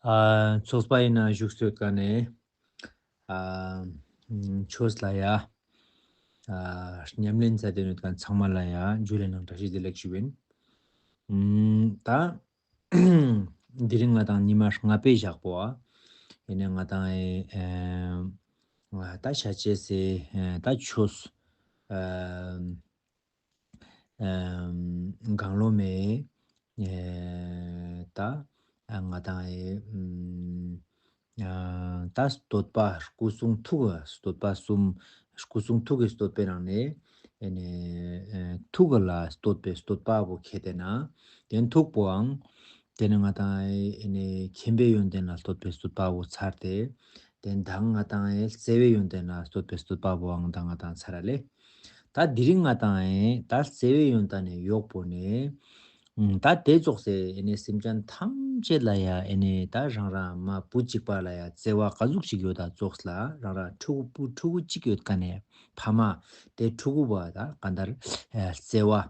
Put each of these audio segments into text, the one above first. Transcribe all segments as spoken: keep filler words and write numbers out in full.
ཨ་ཚོགས་པ་ཡིན་ན་བཞུགས་སོད་ཀ་ནས་ཨ་ཆོས་ལ་ཡ་ཨ་ཉམས་ལེན་ས་དེ་ནོད་ཀ་ཚང་མ་ལ་ཡ་ཇུ་ལེ་ནང་བཀྲ་ཤིས་བདེ་ལེགས་ཞུ་ཡིན། ཨམ་ད་དེ་རིང་ང་དང་ཉི་མ་ལྔ་པའི་ཞག་པོ་ཨ་ཡིན་ན་ང་དང་ཨེ་ཨེ་ད་ཤ་ཅེ་སེ་ཨེ་ད་ཆོས་ཨ་ཨམ་གང་ལོ་མེ་ཨེ་ད་ང་དང་ཨེ་ཨམ་ཨ་ད་བསྟོད་པ་སྐུ་གསུང་ཐུགས་བསྟོད་པ་གསུམ་སྐུ་གསུང་ཐུགས་ཀྱི་བསྟོད་པའི་ནང་ནས་ཨེ་ནས་ཨེ་ཐུགས་ལ་བསྟོད་པའི་བསྟོད་པ་བོ་ཁེ་ཏེ་ན་དེ་ཐུགས་པོའང་དེ་ནས་ང་དང་ཨེ་ནས་མཁྱེན་པའི་ཡོན་ཏན་ལ་བསྟོད་པའི་བསྟོད་པ་བོ་ཚར་ཏེ་དེ་མདང་ང་དང་ཨེ་བརྩེ་བའི་ཡོན་ཏན་ལ་བསྟོད་པའི་བསྟོད་པ་བོའང་ད་ང་དང་ཚར་ར་ལེ། ད་དེ་རིང་ང་དང་ཨེ་ད་བརྩེ་བའི་ཡོན་ཏན་ནི་ཡོག་པོ་ནས་ཨུམ་ད་དེ་ཙོགས་སེ་ཨེ་ནས་སེམས་ཅན་ཐམས་ཅད་ལ་ཡ་ཨེ་ནས་ད་རང་རང་མ་བུ་གཅིག་པ་ལ་ཡ་བརྩེ་བ་ག་ཟུག་ཅིག་ཡོད་ད་ཙོགས་ལ་རང་རང་ཕྲུ་གུ་བུ་ཕྲུ་གུ་གཅིག་ཡོད་ཀ་ནས་ཕ་མ་དེ་ཕྲུ་གུ་བ་ད་ག་འདར་ཨེ་བརྩེ་བ་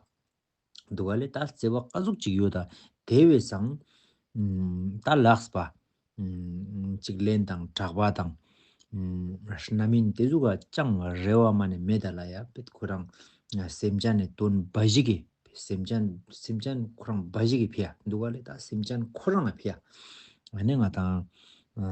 འདུག་ག་ལེ། ད་བརྩེ་བ་ག་ཟུག་ཅིག་ཡོད་ད་དེ་བས་སང་ཨུམ་ད་ལགས་པ་ཨུམ་ཅིག་ལན་དང་གྲགས་པ་དང་ཨུམ་རྣམ་སྨིན་དེ་ཟུག་ག་ཅང་རེ་བ་མ་ནས་མེད་ད་ལ་ཡ་པེད་ཁོ་རང་སེམས་ཅན་ནི་དོན་འབའ་ཞིག་གི་སེམས་ཅན་སེམས་ཅན་ཁོ་རང་འབའ་ཞིག་གི་ཕི་ཡ་འདུག་ག་ལེ། ད་སེམས་ཅན་ཁོ་རང་ལ་ཕི་ཡ་ཨ་ནི་ང་དང་ཨ་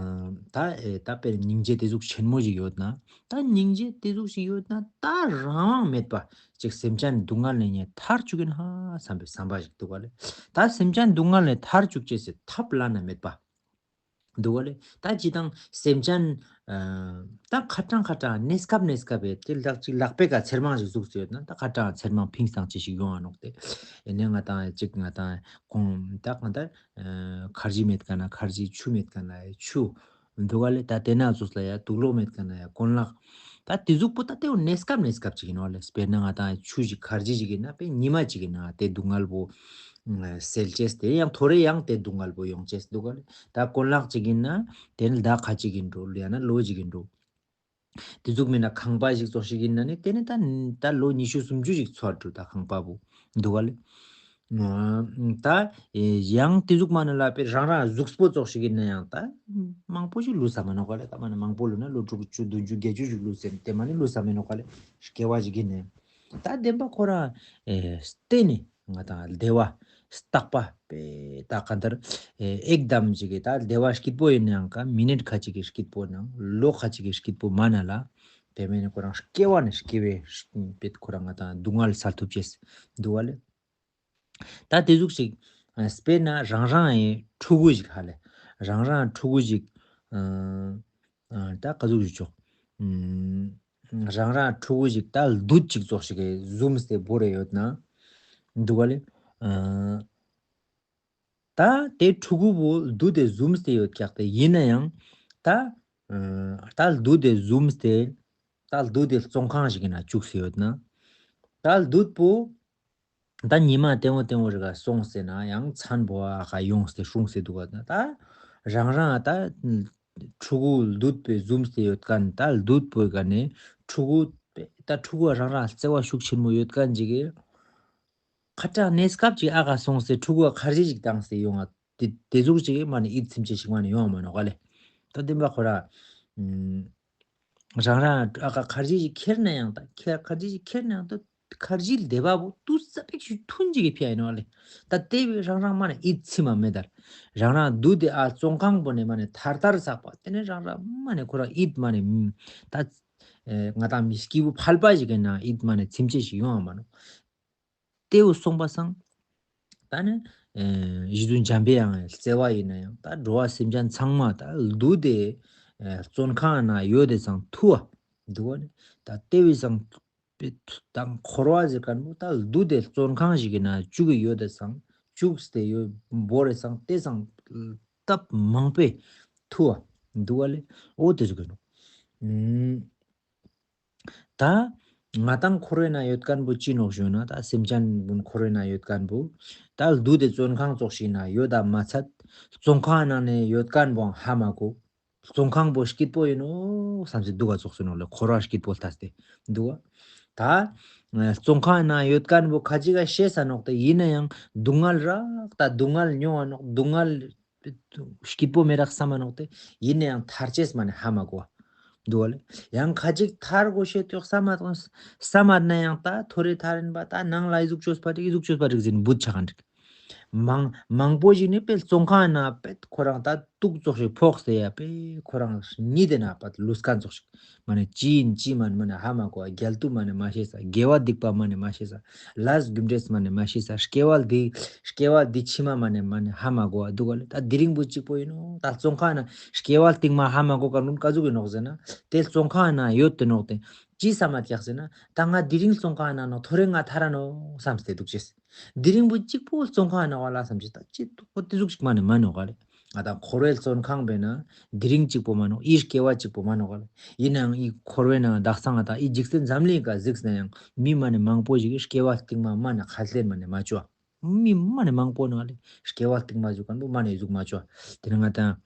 ད་ཨེ་ད་དཔེར་སྙིང་རྗེ་དེ་ཟུག་ཆེན་མོ་ཞིག་ཡོད་ན་ད་སྙིང་རྗེ་དེ་ཟུག་ཞིག་ཡོད་ན་ད་རང་དབང་མེད་པ་ཅིག་སེམས་ཅན་སྡུག་བསྔལ་ནས་ཉེ་ཐར་བཅུག་གིན་ཧ་བསམ་པའི་བསམ་པ་ཞིག་འདུག་ག་ལེ། ད་སེམས་ཅན་སྡུག་བསྔལ་ནས་ཐར་བཅུག་ཅེས་སི་ཐབས་བླ་ན་མེད་པ་འདུག་ག་ལེ། ད་ཅི་དང་སེམས་ཅན་ཨ་ད་ཁ་ཏང་ཁ་ཏང་གནས་སྐབས་གནས་སྐབས་ཨེ་དེ་ལག་ཅིག་ལག་པའི་ཀ་ཚེར་མང་ཞིག་ཟུག་ཡོད་ན་ད་ཁ་ཏང་ཚེར་མང་ཕིང་སང་ཅི་ཞིག་ཡོང་ང་ནོག་སྟེ། ཨེ་ནས་ང་དང་ཅིག་ང་དང་གོང་ད་གང་ལྟར་ཨ་ཁར་ཇི་མེད་ཀ་ན་ཁར་ཇི་ཆུ་མེད་ཀ་ན་ཨེ་ཆུ་འདུག་ག་ལེ། ད་དེ་ན་ཚོས་ལ་ཡ་དུག་ལོག་མེད་ཀ་ན་ཡ་གོན་ལག་ད་དེ་ཟུག་པོ་ད་དེ་བོ་གནས་སྐབས་གནས་སྐབས་ཅིག་ཡིན་ནོག་ལེ། དཔེར་ན་ང་དང་ཆུ་ཞིག་ཁར་ཇི་ཞིག་ཡིན་ན་དཔེ་ཉི་མ་ཅིག་ཡིན་ན་དེ་སྡུག་བསྔལ་བོ་སེལ་ཅེས་དེ་ཡང་ཐོ་རེ་ཡང་དེ་སྡུག་བསྔལ་བོ་ཡོང་ཅེས་འདུག་ག་ལེ། ད་གོན་ལག་ཅིག་ཡིན་ན་དེ་ནི་ཟླ་ཁ་ཅིག་ཡིན་འགྲོ་ཡང་ན་ལོ་ཅིག་ཡིན་འགྲོ། དེ་ཟུག་མིན་ན་ཁང་པ་ཞིག་ཙོགས་ཤིག་ཡིན་ན་ནི་དེ་ནི་ད་ད་ལོ་ཉི་ཤུ་སུམ་ཅུ་ཞིག་འཚོ་འགྲོ་ད་ཁང་པ་བོ་འདུག་ག་ལེ། ད་ཡང་དེ་ཟུག་མ་ན་ལ་པེ་རང་རང་གཟུགས་པོ་ཙོགས་ཤིག་ཡིན་ན་ཡང་ད་མང་པོ་ཞིག་ལུས་ས་མ་ནོག་ག་ལེ། ད་མ་ན་མང་པོ་ལུས་ན་ལོ་དྲུག་ཅུ་བདུན་ཅུ་བརྒྱད་ཅུ་ཞིག་ལུས་ཟེར་དེ་མ་ནི་ལུས་ས་མེ་ནོག་ག་ལེ། སྐྱེ་བ་ཞིག་ཡིན་ནས་ད་བདེན་པ་ཁོ་རང་ཨེ་བརྟེན་ནས་ང་དང་བདེ་བ་རྟག་པ་པེ་ད་ག་འདར་ཨེ་ཨེག་དམ་ཞིག་གི་ད་བདེ་བ་སྐྱིད་པོ་ཡིན་ནའང་ཀ་མི་ནིཊ་ཁ་ཅིག་གི་སྐྱིད་པོ་ནང་ལོ་ཁ་ཅིག་གི་སྐྱིད་པོ་མ་ན་ལ་དེ་མེད་ནས་ཁོ་རང་སྐྱེ་བ་ནས་སྐྱེ་བའི་པེད་ཁོ་རང་ང་དང་སྡུག་བསྔལ་སལ་ཐུབ་ཅེས་འདུག་ག་ལེ། ད་དེ་ཟུག་ཞིག་ཨ་དཔེར་ན་རང་རང་ཨེ་ཕྲུ་གུ་ཞིག་ཧ་ལེ། རང་རང་ཕྲུ་གུ་ཞིག་ཨ་ཨ་ད་ག་ཟུག་ཞིག་ཆོག་ཨུམ་རང་རང་ཕྲུ་གུ་ཞིག་ད་བདུད་ཅིག་ཙོགས་ཤིག་གི་ཟུམས་ཏེ་བོར་རེ་ཡོད་ན་འདུག་ག་ལེ། ཨ་ད་དེ་ཕྲུ་གུ་བོ་བདུད་དེ་ཟུམས་ཏེ་ཡོད་ཀྱག་སྟེ་ཡིན་ན་ཡང་ད་ཨ་ད་བདུད་དེ་ཟུམས་ཏེ་ད་བདུད་དེ་བཙོན་ཁང་ཞིག་གི་ནང་བཅུག་སྟེ་ཡོད་ན་ད་བདུད་པོ་ད་ཉི་མ་ཏེ་བོ་ཏེ་བོ་རི་ག་སོང་སྟེ་ན་ཡང་མཚན་བོ་ཨ་ཁ་ཡོང་སྟེ་སྲུང་སྟེ་འདུག་ག་ན་ད་རང་རང་ད་ཕྲུ་གུ་བདུད་པོས་ཟུམས་ཏེ་ཡོད་མཁན་ད་བདུད་པོའི་ག་ནས་ཕྲུ་གུ་ད་ཕྲུ་གུ་རང་རང་བརྩེ་བ་ཤུགས་ཆེན་མོ་ཡོད་མཁན་ཅིག་གི་ཁ་ཏ་གནས་སྐབས་ཅིག་ཨ་ཁ་སོང་སྟེ་ཕྲུ་གུ་ཁར་ཇི་ཅིག་བཏང་སྟེ་ཡོང་ང་དེ་དེ་ཟུག་ཅིག་མ་ནི་ཡིད་ཚིམ་ཅེས་ཤིག་མ་ནི་ཡོང་མ་ནོག་ག་ལེ། ད་བདེན་པ་ཁོ་ར་ཨུམ། རང་རང་ཨ་ཁ་ཁར་ཇི་ཞིག་ཁྱེར་ན་ཡང་ད་ཁྱེར་ཁར་ཇི་ཞིག་ཁྱེར་ན་ཡང་ད་ཁར་ཇི་བདེ་བ་བོ་ཏུས་ཙ་པིག་ཞིག་ཐུན་ཅིག་གི་ཕི་ཡ་ཡིན་ནོག་ལེ། ད་དེ་བས་རང་རང་མ་ནི་ཡིད་ཚིམ་མ་མེད་དར། རང་རང་བདུད་དེ་ཨ་བཙོན་ཁང་པོ་ནས་མ་ནི་ཐར་ཐར་ཚག་པ་དེ་ནས་རང་རང་མ་ནི་ཁོ་རང་ཡིད་མ་ནི་ད་ཨེ་ང་དང་མི་སྐྱིད་པོ་ཕལ་པ་ཞིག་གི་ནང་ཡིད་མ་ནི་ཚིམ་ཅེས་ཤིག་ཡོང་བ་མ་ནོག། དེ་བོ་སོང་པ་སང་། ད་ནི་ཨེ་རྗེ་བཙུན་འཇམ་པའི་དབྱངས་བརྩེ་བ་ཡིན་ན་ཡང་ད་འགྲོ་བ་སེམས་ཅན་ཚང་མ་ད་བདུད་དེ་ཨེ་བཙོན་ཁང་ན་ཡོད་དེ་སང་ཐུ་བ་འདུག་བ་ནི་ད་དེ་བས་སང་དང་འཁོར་བ་ཟེར་མཁན་པོ་ད་བདུད་དེ་བཙོན་ཁང་ཞིག་གི་ན་བཅུག་གི་ཡོད་དེ་སང་བཅུག་སྟེ་ཡོད་བོར་རེ་སང་དེ་སང་སྟབས་མང་པོས་ཐུ་བ་འདུག་བ་ལེ། འོ་དེ་ཟུག་གི་ནོག། ཨུམ། ད་ང་དང་འཁོར་བའི་ནང་ཡོད་མཁན་པོ་ཅི་ནོག་ཞུ་ན་ད་སེམས་ཅན་བོ་འཁོར་བའི་ནང་ཡོད་མཁན་པོ་ད་བདུད་དེ་བཙོན་ཁང་ཙོགས་ཤིག་ན་ཡོད་ད་མ་ཚད་བཙོན་ཁང་ནང་ནས་ཡོད་མཁན་པོའང་ཧ་མ་གོ། བཙོན་ཁང་པོ་སྐྱིད་པོ་ཡིན་ནོག་བསམ་སེ་འདུག་ག་ཙོགས་སེ་ནོག་ལེ། འཁོར་བ་སྐྱིད་པོ་ལྟ་སྟེ་འདུག་ག། ད་བཙོན་ཁང་ནང་ཡོད་མཁན་པོ་ཁ་ཅིག་ག་ཤེས་ས་ནོག་ད་ཡིན་ན་ཡང་སྡུག་བསྔལ་རག་ད་སྡུག་བསྔལ་མྱོང་བ་ནོག་སྡུག་བསྔལ། སྐྱིད་པོ་མི་རག་བསམ་མ་ནོག་སྟེ། ཡིན་ན་ཡང་ཐར་ཅེས་མ་ནེ་ཧ་མ་གོ་བ་འདུག་ག་ལེ། ཡང་ཁ་ཅིག་ཐར་གོ་ཤེས་ཏོག་བསམ་མ་བསམ་མ་ན་ཡང་ད་ཐོ་རེ་ཐར་ཡིན་པ། ད་ནང་ལ་ཨི་ཟུག་ཅོས་པ་འགྲིག་ཨི་ཟུག་ཅོས་པ་འགྲིག་ཟེར་ནེ་བུད་ཆ་ཁན་འགྲིག་མང་མང་པོ་ཞིག་ནི་དཔེ་བཙོན་ཁང་ན་དཔེ་ཁོ་རང་ད་དུག་ཙོགས་ཤིག་ཕོག་སྟེ་ཡ་དཔེ་ཁོ་རང་ཉིད་དེ་ན་དཔེ་ལུས་ཁན་ཙོགས་ཤིག་མ་ནེ་ཅི་ཡིན་ཅི་མན་མ་ནེ་ཧ་མ་གོ་བ། རྒྱལ་དུ་མ་ནེ་མ་ཤེས་ས། དགེ་བ་སྡིག་པ་མ་ནེ་མ་ཤེས་ས། ལས་རྒྱུ་འབྲས་མ་ནེ་མ་ཤེས་ས། སྐྱེ་བ་འདི་སྐྱེ་བ་འདི་ཕྱི་མ་མ་ནེ་མ་ནེ་ཧ་མ་གོ་བ་འདུག་ག་ལེ། ད་དེ་རིང་བུ་གཅིག་པོ་ཡིན་ནོག་ད་བཙོན་ཁང་ན་སྐྱེ་བ་རྟིང་མ་ཧ་མ་གོ་ཁན་ཀུན་ཀ་ཟུག་ཡིན་ནོག་ཟེར་ན། དེ་བཙོན་ཁང་ན་ཡོད་དེ་ནོག་སྟེ། ཅི་བསམ་མ་ཐག་ཟེར་ན། ད་ང་དེ་རིང་བཙོན་ཁང་ན་ནོག་ཐོ་རེ་ང་ཐར་ར་ནོག་བསམ་སྟེ་འདུག་ཅེས། དེ་རིང་བུ་གཅིག་པོ་བཙོན་ཁང་ན་བ་ལ་བསམ་ཅེས། ད་ཅི་འདུག་གོ་དེ་ཟུག་ཅིག་མ་ནེ་མ་ནོག་ག་ལེ། ང་ད་འཁོར་བའི་བཙོན་ཁང་པེ་ན་དེ་རིང་གཅིག་པོ་མ་ནོག་ཨི་སྐྱེ་བ་གཅིག་པོ་མ་ནོག་ག་ལེ། ཡིན་ནའང་ཨི་འཁོར་བའི་ནང་དག་ས་ང་ད་ཨི་འཇིག་རྟེན་འཛམ་གླིང་ག་གཟིགས་ན་ཡང་མི་མ་ནེ་མང་པོ་ཞིག་གི་སྐྱེ་བ་རྟིང་མ་མ་ནེ་ཁ་ལེན་མ་ནེ་མ་ཅོ། མི་མ་ནེ་མང་པོ་ནོག་ལེ། སྐྱེ་བ་རྟིང་མ་ཞུ་ཁན་བོ་མ་ནེ་ཟུག་མ་ཅོ། དེ་ནེ་ང་ད་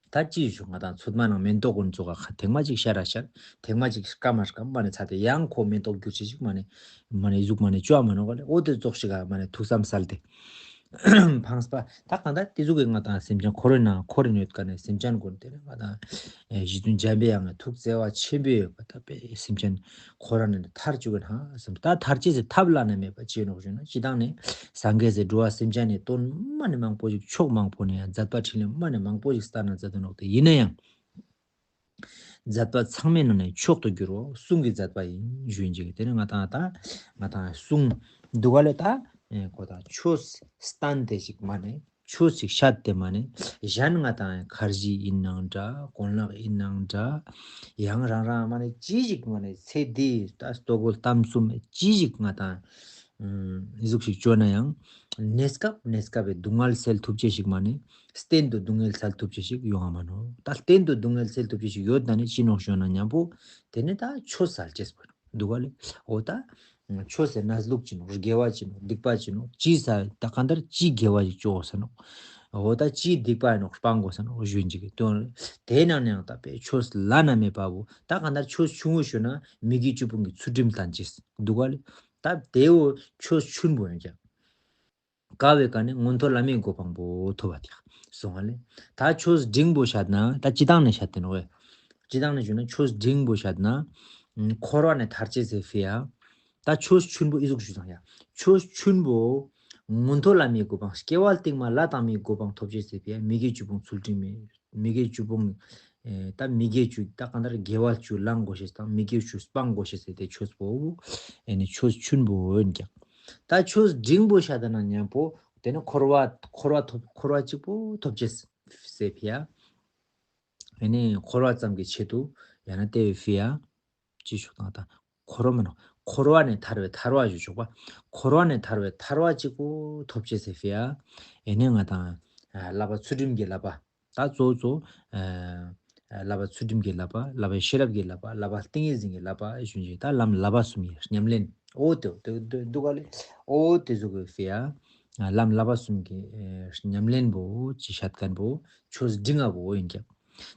ད་ཅི་ཞུ། ང་ད་ཚོད་མ་ནང་མེན་ཏོག་ཀུན་ཙོགས་ཁ་ཐེངས་མ་གཅིག་ཤར་ར་ཤར། ཐེངས་མ་གཅིག་སྐམ་མ་སྐམ་མ་ནེ་ཚ་དེ་ཡང་ཁོ་མེན་ཏོག་འགྱུར་ཅེས་ཞིག་མ་ནེ་མ་ནེ་ཟུག་མ་ནེ་ཅོ་མ་ནོག་ག་ལེ། འོ་དེ་ཙོགས་ཤིག་ག་མ་ནེ་ཐུགས་བསམ་སལ་ཏེ་ཕངས་པ། ད་གང་ད་དེ་ཟུག་གི་ང་ད་སེམས་ཅན་འཁོར་བའི་ནང་འཁོར་རིན་ཡོད་ཀ་ནེ་སེམས་ཅན་ཀུན་དེ་ནེ་ང་ད་རྗེ་བཙུན་འཇམ་པའི་དབྱངས་ཐུགས་བརྩེ་བ་ཆེན་པོས་ད་དཔེ་སེམས་ཅན་འཁོར་བ་ནེ་ཐར་བཅུག་གི་ན་སེམས། ད་ཐར་ཅེས་སི་ཐབས་བླ་ན་མེད་པ་ཅི་ནོག་ཞུ་ན། སྤྱི་བཏང་ནེ་སངས་རྒྱས་སི་འགྲོ་བ་སེམས་ཅན་ནི་དོན་མ་ནེ་མང་པོ་ཞིག་ཕྱོགས་མང་པོ་ནེ་ཡང་མཛད་པ་ཕྲིན་ལས་མ་ནེ་མང་པོ་ཞིག་སྟན་ན་མཛད་དེ་ནོག་སྟེ། ཡིན་ན་ཡང་མཛད་པ་ཚང་མའི་ནང་ནེ་མཆོག་ཏུ་གྱུར་བ་གསུང་གི་མཛད་པ་ཡིན་ཞུ་ཡིན་ཅིག་དེ་ནེ་ང་ད་ད་ང་ད་གསུང་འདུག་ག་ལེ། ད་ཨེ་ཁོ་ད་ཆོས་སྟན་ཏེ་ཞིག་མ་ནེ་ཆོས་ཤིག་བཤད་དེ་མ་ནེ་གཞན་ང་ད་ཁར་ཇི་ཡིན་ནའང་འདྲ། གོན་ལག་ཡིན་ནའང་འདྲ། ཡང་རང་རང་མ་ནེ་ཅི་ཞིག་མ་ནེ་ཚེ་འདི་ད་ལྟོ་གོས་གཏམ་གསུམ་ཅི་ཞིག་ང་ད་ཨ་ཟུག་ཞིག་ཅོ་ན་ཡང་གནས་སྐབས་གནས་སྐབས་པའི་སྡུག་བསྔལ་སེལ་ཐུབ་ཅེས་ཞིག་མ་ནེ་གཏན་དུ་སྡུག་བསྔལ་སེལ་ཐུབ་ཅེས་ཞིག་ཡོང་ང་མ་ནོག་ད་གཏན་དུ་སྡུག་བསྔལ་སེལ་ཐུབ་ཅེས་ཞིག་ཡོད་ན་ནི་ཅི་ནོག་ཞུ་ན་མཉམ་པོ་དེ་ནེ་ད་ཆོས་སལ་ཅེས་པོ་འདུག་ག་ལེ། འོ་ད་ཆོས་སི་གནས་ལུགས་ཅི་ནོག་དགེ་བ་ཅི་ནོག་སྡིག་པ་ཅི་ནོག་ཅི་ས་ད་གང་ལྟར་ཅི་དགེ་བ་ཞིག་ཅོ་དགོས་ས་ནོག་འོ་ད་ཅི་སྡིག་པ་ཡིན་ནོག་སྤང་དགོས་ས་ནོག་ཞུ་ཡིན་ཅིག་གི་དོན་དེ་ནང་ནེ་ཡང་ད་དཔེ་ཆོས་བླ་ན་མེད་པ་བོ། ད་གང་ལྟར་ཆོས་ཆུང་ངུ་ཞུ་ན་མི་དགེ་བཅུ་སྤོང་གི་ཚུལ་ཁྲིམས་བསྟན་ཅེས་འདུག་ག་ལེ། ད་དེ་བོ་ཆོས་ཆུན་པོ་ཡིན་ཀྱང་དཀའ་བའི་ཀ་ནེ་མངོན་མཐོ་ལྷ་མིའི་གོ་འཕང་པོ་ཐོབ་པ་ཏེ་སོང་ང་ལེ། ད་ཆོས་འབྲིང་པོ་བཤད་ན་ད་སྤྱི་བཏང་ནེ་བཤད་དེ་ནོག་ཨེ། སྤྱི་བཏང་ནེ་ཞུ་ན་ཆོས་འབྲིང་པོ་བཤད་ན་འཁོར་བ་ནེ་ཐར་ཅེས་སི་ཕི་ཡ། ད་ཆོས་ཆུན་པོ་ཨི་ཟུག་ཞུ་དང་ཡ། ཆོས་ཆུན་པོ་མངོན་མཐོ་ལྷ་མིའི་གོ་འཕང་སྐྱེ་བ་རྟིང་མ་ལྷ་དང་མིའི་གོ་འཕང་ཐོབ་ཅེས་སི་ཕི་ཡ་མི་དགེ་བཅུ་སྤོང་ཚུལ་ཁྲིམས་མི་མི་དགེ་བཅུ་སྤོང་། ཨེ་ད་མི་དགེ་བཅུ་ད་གང་ལྟར་དགེ་བ་བཅུ་བླང་དགོས་ཤེས་དང་མི་དགེ་བཅུ་སྤང་དགོས་ཤེས་སི་དེ་ཆོས་པོ་ཨེ་ནི་ཆོས་ཆུན་པོ་ཡིན་ཀྱང་། ད་ཆོས་འབྲིང་པོ་བཤད་ན་མཉམ་པོ་དེ་ནི་འཁོར་བ་འཁོར་བ་ཐོབ་འཁོར་བ་གཅིག་པོ་ཐོབ་ཅེས་སི་ཕི་ཡ། ཨེ་ནི་འཁོར་བ་ཙམ་གྱི་ཆེད་དུ་ཡང་ན་དེ་བའི་ཕི་ཡ། ཅི་ཞུ་དང་ད་འཁོར་བ་མིན་ནོག་འཁོར་བ་ནེ་ཐར་བའི་ཐར་བ་ཞུ་ཆོག་པ། འཁོར་བ་ནེ་ཐར་བའི་ཐར་བ་གཅིག་པོ་ཐོབ་ཅེས་སི་ཕི་ཡ། ཨེ་ནི་ང་ད་བསླབ་པ་ཚུལ་ཁྲིམས་ཀྱི་བསླབ་པ། ད་གཙོ་གཙོ་ཨ་བསླབ་པ་ཚུལ་ཁྲིམས་ཀྱི་བསླབ་པ། བསླབ་པའི་ཤེས་རབ་ཀྱི་བསླབ་པ། བསླབ་པ་ཏིང་ངེ་འཛིན་གྱི་བསླབ་པ་ཞུ་ཅེས། ད་ལམ་བསླབ་པ་གསུམ་གྱི་ཉམས་ལེན། འོ་དེ་འདུག་ག་ལེ། འོ་དེ་ཟུག་གི་ཕི་ཡ། ལམ་བསླབ་པ་གསུམ་གྱི་ཨེ་ཉམས་ལེན་པོ་ཅི་བཤད་ཁན་བོ་ཆོས་འབྲིང་ང་བོ་ཡིན་ཀྱང་།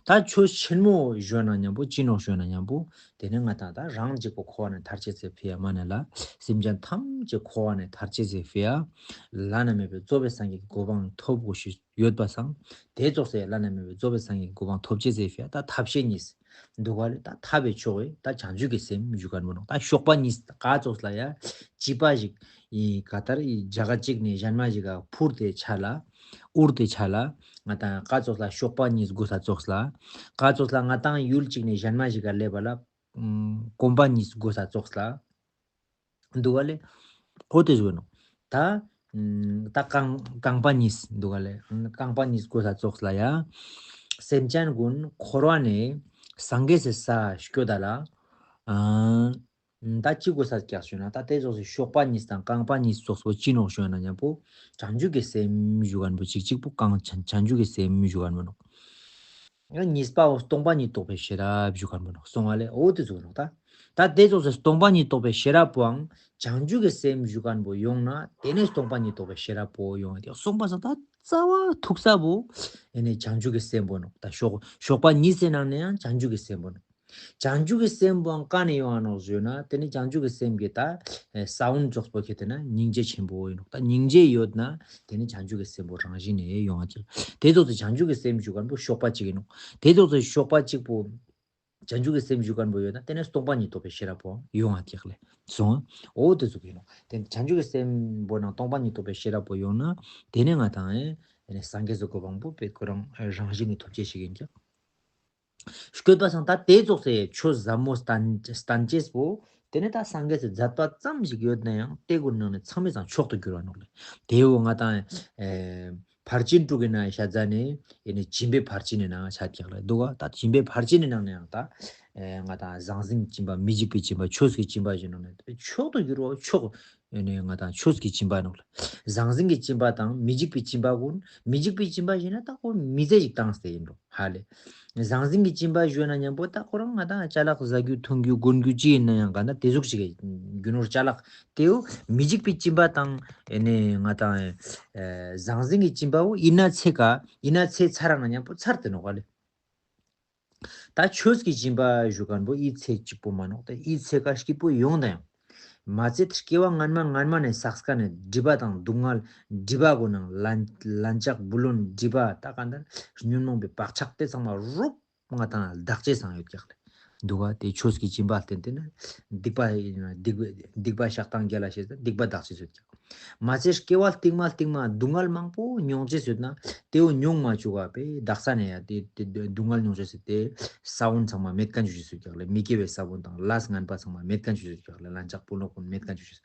ད་ཆོས་ཆེན་མོ་ཞུ་ན་མཉམ་པོ་ཅི་ནོག་ཞུ་ན་མཉམ་པོ་དེ་ནི་ང་ད་ད་རང་གཅིག་པོ་འཁོར་བ་ནེ་ཐར་ཅེས་སི་ཕི་ཡ་མ་ནེ་ལ་སེམས་ཅན་ཐམས་ཅད་འཁོར་བ་ནེ་ཐར་ཅེས་སི་ཕི་ཡ་བླ་ན་མེད་པའི་རྫོགས་པའི་སངས་རྒྱས་ཀྱི་གོ་འཕང་ཐོབ་དགོས་ཤེས་ཡོད་པ་སང་། དེ་ཙོགས་སེ་བླ་ན་མེད་པའི་རྫོགས་པའི་སངས་རྒྱས་ཀྱི་གོ་འཕང་ཐོབ་ཅེས་སི་ཕི་ཡ་ད་ཐབས་ཤེས་གཉིས་འདུག་ག་ལེ། ད་ཐབས་པའི་ཕྱོགས་ཀྱི་ད་བྱང་ཆུབ་ཀྱི་སེམས་ཞུ་ཁན་བོ་ནོག་ད་གཤོག་པ་གཉིས་ག་ཙོགས་ལ་ཡ་བྱིས་པ་ཞིག་ཨི་ག་ལྟར་ཨི་རྒྱ་གར་གཅིག་ནེ་གཞན་མ་ཞིག་ག་འཕུར་ཏེ་ཆ་ལ་འུར་ཏེ་ཆ་ལ་ང་ད་ག་ཙོགས་ལ་གཤོག་པ་གཉིས་དགོས་ས་ཙོགས་ལ། ག་ཙོགས་ལ་ང་ད་ཡུལ་གཅིག་ནེ་གཞན་མ་ཞིག་ག་སླེབས་པ་ལ་ཨུམ་གོམ་པ་གཉིས་དགོས་ས་ཙོགས་ལ། འདུག་ག་ལེ། འོ་དེ་ཟུག་ནོག་ད་ཨུམ་ད་རྐང་རྐང་པ་གཉིས་འདུག་ག་ལེ། རྐང་པ་གཉིས་དགོས་ས་ཙོགས་ལ་ཡ། སེམས་ཅན་ཀུན་འཁོར་བ་ནེ་སངས་རྒྱས་སི་ས་སྐྱོད་ད་ལ། ཨ་ད་ཅི་དགོས་ས་ཀྱག་ཞུ་ན་ད་དེ་ཙོགས་སི་གཤོག་པ་གཉིས་དང་རྐང་པ་གཉིས་ཙོགས་པོ་ཅི་ནོག་ཞུ་ན་མཉམ་པོ་བྱང་ཆུབ་ཀྱི་སེམས་ཞུ་ཁན་བོ་གཅིག་གཅིག་པོ་གང་བྱང་བྱང་ཆུབ་ཀྱི་སེམས་ཞུ་ཁན་བོ་ནོག་ཡང་གཉིས་པའོ་སྟོང་པ་ཉིད་རྟོགས་པའི་ཤེས་རབ་ཞུ་ཁན་བོ་ནོག་སོང་ང་ལེ། འོ་དེ་ཟུག་ནོག་ད་ད་དེ་ཙོགས་སི་སྟོང་པ་ཉིད་རྟོགས་པའི་ཤེས་རབ་པོའང་བྱང་ཆུབ་ཀྱི་སེམས་ཞུ་ཁན་བོ་ཡོང་ན་དེ་ནེ་སྟོང་པ་ཉིད་རྟོགས་པའི་ཤེས་རབ་པོ་ཡོང་ཡ་དེ་སོང་པ་སང་ད་རྩ་བ་ཐུག་ས་བོ་ཨེ་ནི་བྱང་ཆུབ་ཀྱི་སེམས་པོ་ནོག་ད་གཤོག་གཤོག་པ་གཉིས་སི་ནང་ནེ་ཡང་བྱང་ཆུབ་ཀྱི་སེམས་པོ་ནོག་བྱང་ཆུབ་ཀྱི་སེམས་པོའང་ཀ་ནེ་ཡོང་ང་ནོག་ཞུ་ན། ཏེ་ནེ་བྱང་ཆུབ་ཀྱི་སེམས་ཀྱི་ད་ས་བོན་ཙོགས་པོ་ཁྱེར་ཏེ་ན་སྙིང་རྗེ་ཆེན་པོ་ཨིན་ནོག། ད་སྙིང་རྗེ་ཡོད་ན་ཏེ་ནེ་བྱང་ཆུབ་ཀྱི་སེམས་པོ་རང་བཞིན་ནེ་ཡོང་ང་ཅིག། ཏེ་ཙོགས་སེ་བྱང་ཆུབ་ཀྱི་སེམས་ཞུ་ཁན་པོ་གཤོག་པ་གཅིག་ཨིན་ནོག། ཏེ་ཙོགས་སེ་གཤོག་པ་གཅིག་པོ་བྱང་ཆུབ་ཀྱི་སེམས་ཞུ་ཁན་པོ་ཡོད་ན་ཏེ་ནེ་སྟོང་པ་ཉིད་རྟོགས་པའི་ཤེས་རབ་པོ་ཡོང་ང་ཅིག་ལེ་སོང་། འོ་ཏེ་ཙོགས་ཨིན་ནོག། ཏེ་བྱང་ཆུབ་ཀྱི་སེམས་པོ་ནང་སྟོང་པ་ཉིད་རྟོགས་པའི་ཤེས་རབ་པོ་ཡོང་ན་ཏེ་ནེ་ང་དང་ཨེ་སངས་རྒྱས་སི་གོ་འཕང་པོ་པེ་ཁོ་རང་རང་བཞིན་ནེ་ཐོབ་ཅེས་ཤིག་ཨིན་ཀྱག། སྐྱོད་པ་སང་ད་ཏེ་ཙོགས་སེ་ཆོས་ཟབ་མོ་སྟན་སྟན་ཅེས་པོ་ཏེ་ནེ་ད་སངས་རྒྱས་སི་མཛད་པ་ཙམ་ཞིག་ཡོད་ནའང་ཏེ་གུན་ནང་ནེ་ཚང་མའི་སང་མཆོག་ཏུ་གྱུར་བ་ནོག་ལེ། ཏེ་བོ་ང་དང་ཨེ་ཕར་ཕྱིན་དྲུག་གི་ནང་ཤད་ཟ་ནེ་ཨེ་ནེ་སྦྱིན་པའི་ཕར་ཕྱིན་ནི་ནང་ཤད་ཀྱག་ལེ་འདུག་ག། ད་སྦྱིན་པའི་ཕར་ཕྱིན་ནི་ནང་ནའང་ད་ཨེ་ང་དང་ཟང་ཟིང་གི་སྦྱིན་པ་མི་འཇིགས་པའི་སྦྱིན་པ་ཆོས་ཀྱི་སྦྱིན་པ་ཞིག་ནང་ནེ་མཆོག་ཏུ་གྱུར་བ་མཆོག་ཨེ་ནེ་ང་དང་ཆོས་ཀྱི་སྦྱིན་པ་ནོག་ལེ། ཟང་ཟིང་གི་སྦྱིན་པ་དང་མི་འཇིགས་པའི་སྦྱིན་པ་གུན་མི་འཇིགས་པའི་སྦྱིན་པ་ཞུ་ན་ད་ཁོ་མི་ཚེ་ཞིག་བཏང་སྟེ་ཨིན་ནོག་ཧ་ལེ། ཟང་ཟིང་གི་སྦྱིན་པ་ཞུ་ན་ཉམ་པོ་ད་ཁོ་རང་ང་དང་ཅ་ལག་ཟ་རྒྱུ་འཐུང་རྒྱུ་གོན་རྒྱུ་ཅི་ཨིན་ནའང་ག་ན་ཏེ་ཟུག་ཅིག་གི་རྒྱུ་ནོར་ཅ་ལག་ཏེ་བོ་མི་འཇིགས་པའི་སྦྱིན་པ་དང་ཨེ་ནེ་ང་དང་ཨེ་ཟང་ཟིང་གི་སྦྱིན་པ་བོ་ཨིན་ན་ཚེ་ཀ་ཨིན་ན་ཚེ་ཚར་རང་ན་ཉམ་པོ་ཚར་ཏེ་ནོག་ཧ་ལེ། ད་ཆོས་ཀྱི་སྦྱིན་པ་ཞུ་ཁན་པོ་འི་ཚེ་གཅིག་པོ་མན་ནོག། ད་འི་ཚེ་ཀ་སྐྱིད་པོ་ཡོང་དང་ཡང་མ་ཚད་སྐྱེ་བ་སྔན་མ་སྔན་མ་ནེ་བསགས་ཁན་ནི་སྒྲིབ་པ་དང་སྡུག་བསྔལ་སྒྲིབ་པ་གུན་ནང་ལན་ལན་ཆགས་བུ་ལོན་སྒྲིབ་པ་ད་ག་ད་ཉོན་མོངས་པའི་བག་ཆགས་ཏེ་ཚང་མ་རུབ་ང་དང་དག་ཅེས་སང་ཡོད་ཀྱག་ལེ། འདུག་ག། ཏེ་ཆོས་ཀྱི་སྦྱིན་པ་བསྟེན་ཏེ་ན་སྡིག་པ་སྡིག་པ་སྡིག་པ་བཤགས་སྟངས་རྒྱལ་ལ་ཤེས་ཏེ་སྡིག་པ་དག་ཅེས་ཡོད་ཀྱག། མ་ཚད་སྐྱེ་བ་རྟིང་མ་རྟིང་མ་སྡུག་བསྔལ་མང་པོ་མྱོང་ཅེས་ཡོད་ན་ཏེ་བོ་མྱོང་མ་བཅུག་པ་པེ་དག་ས་ནེ་ཡང་ཏེ་ཏེ་སྡུག་བསྔལ་མྱོང་ཅེས་སི་ཏེ་ས་བོན་ཚང་མ་མེད་ཁན་ཅོ་ཅེས་ཡོད་ཀྱག་ལེ། མི་དགེ་བའི་ས་བོན་དང་ལས་ངན་པ་ཚང་མ་མེད་ཁན་ཅོ་ཅེས་ཡོད་ཀྱག་ལེ། ལན་ཆགས་བུ་ལོན་གུན་མེད་ཁན་ཅོ་ཅེས།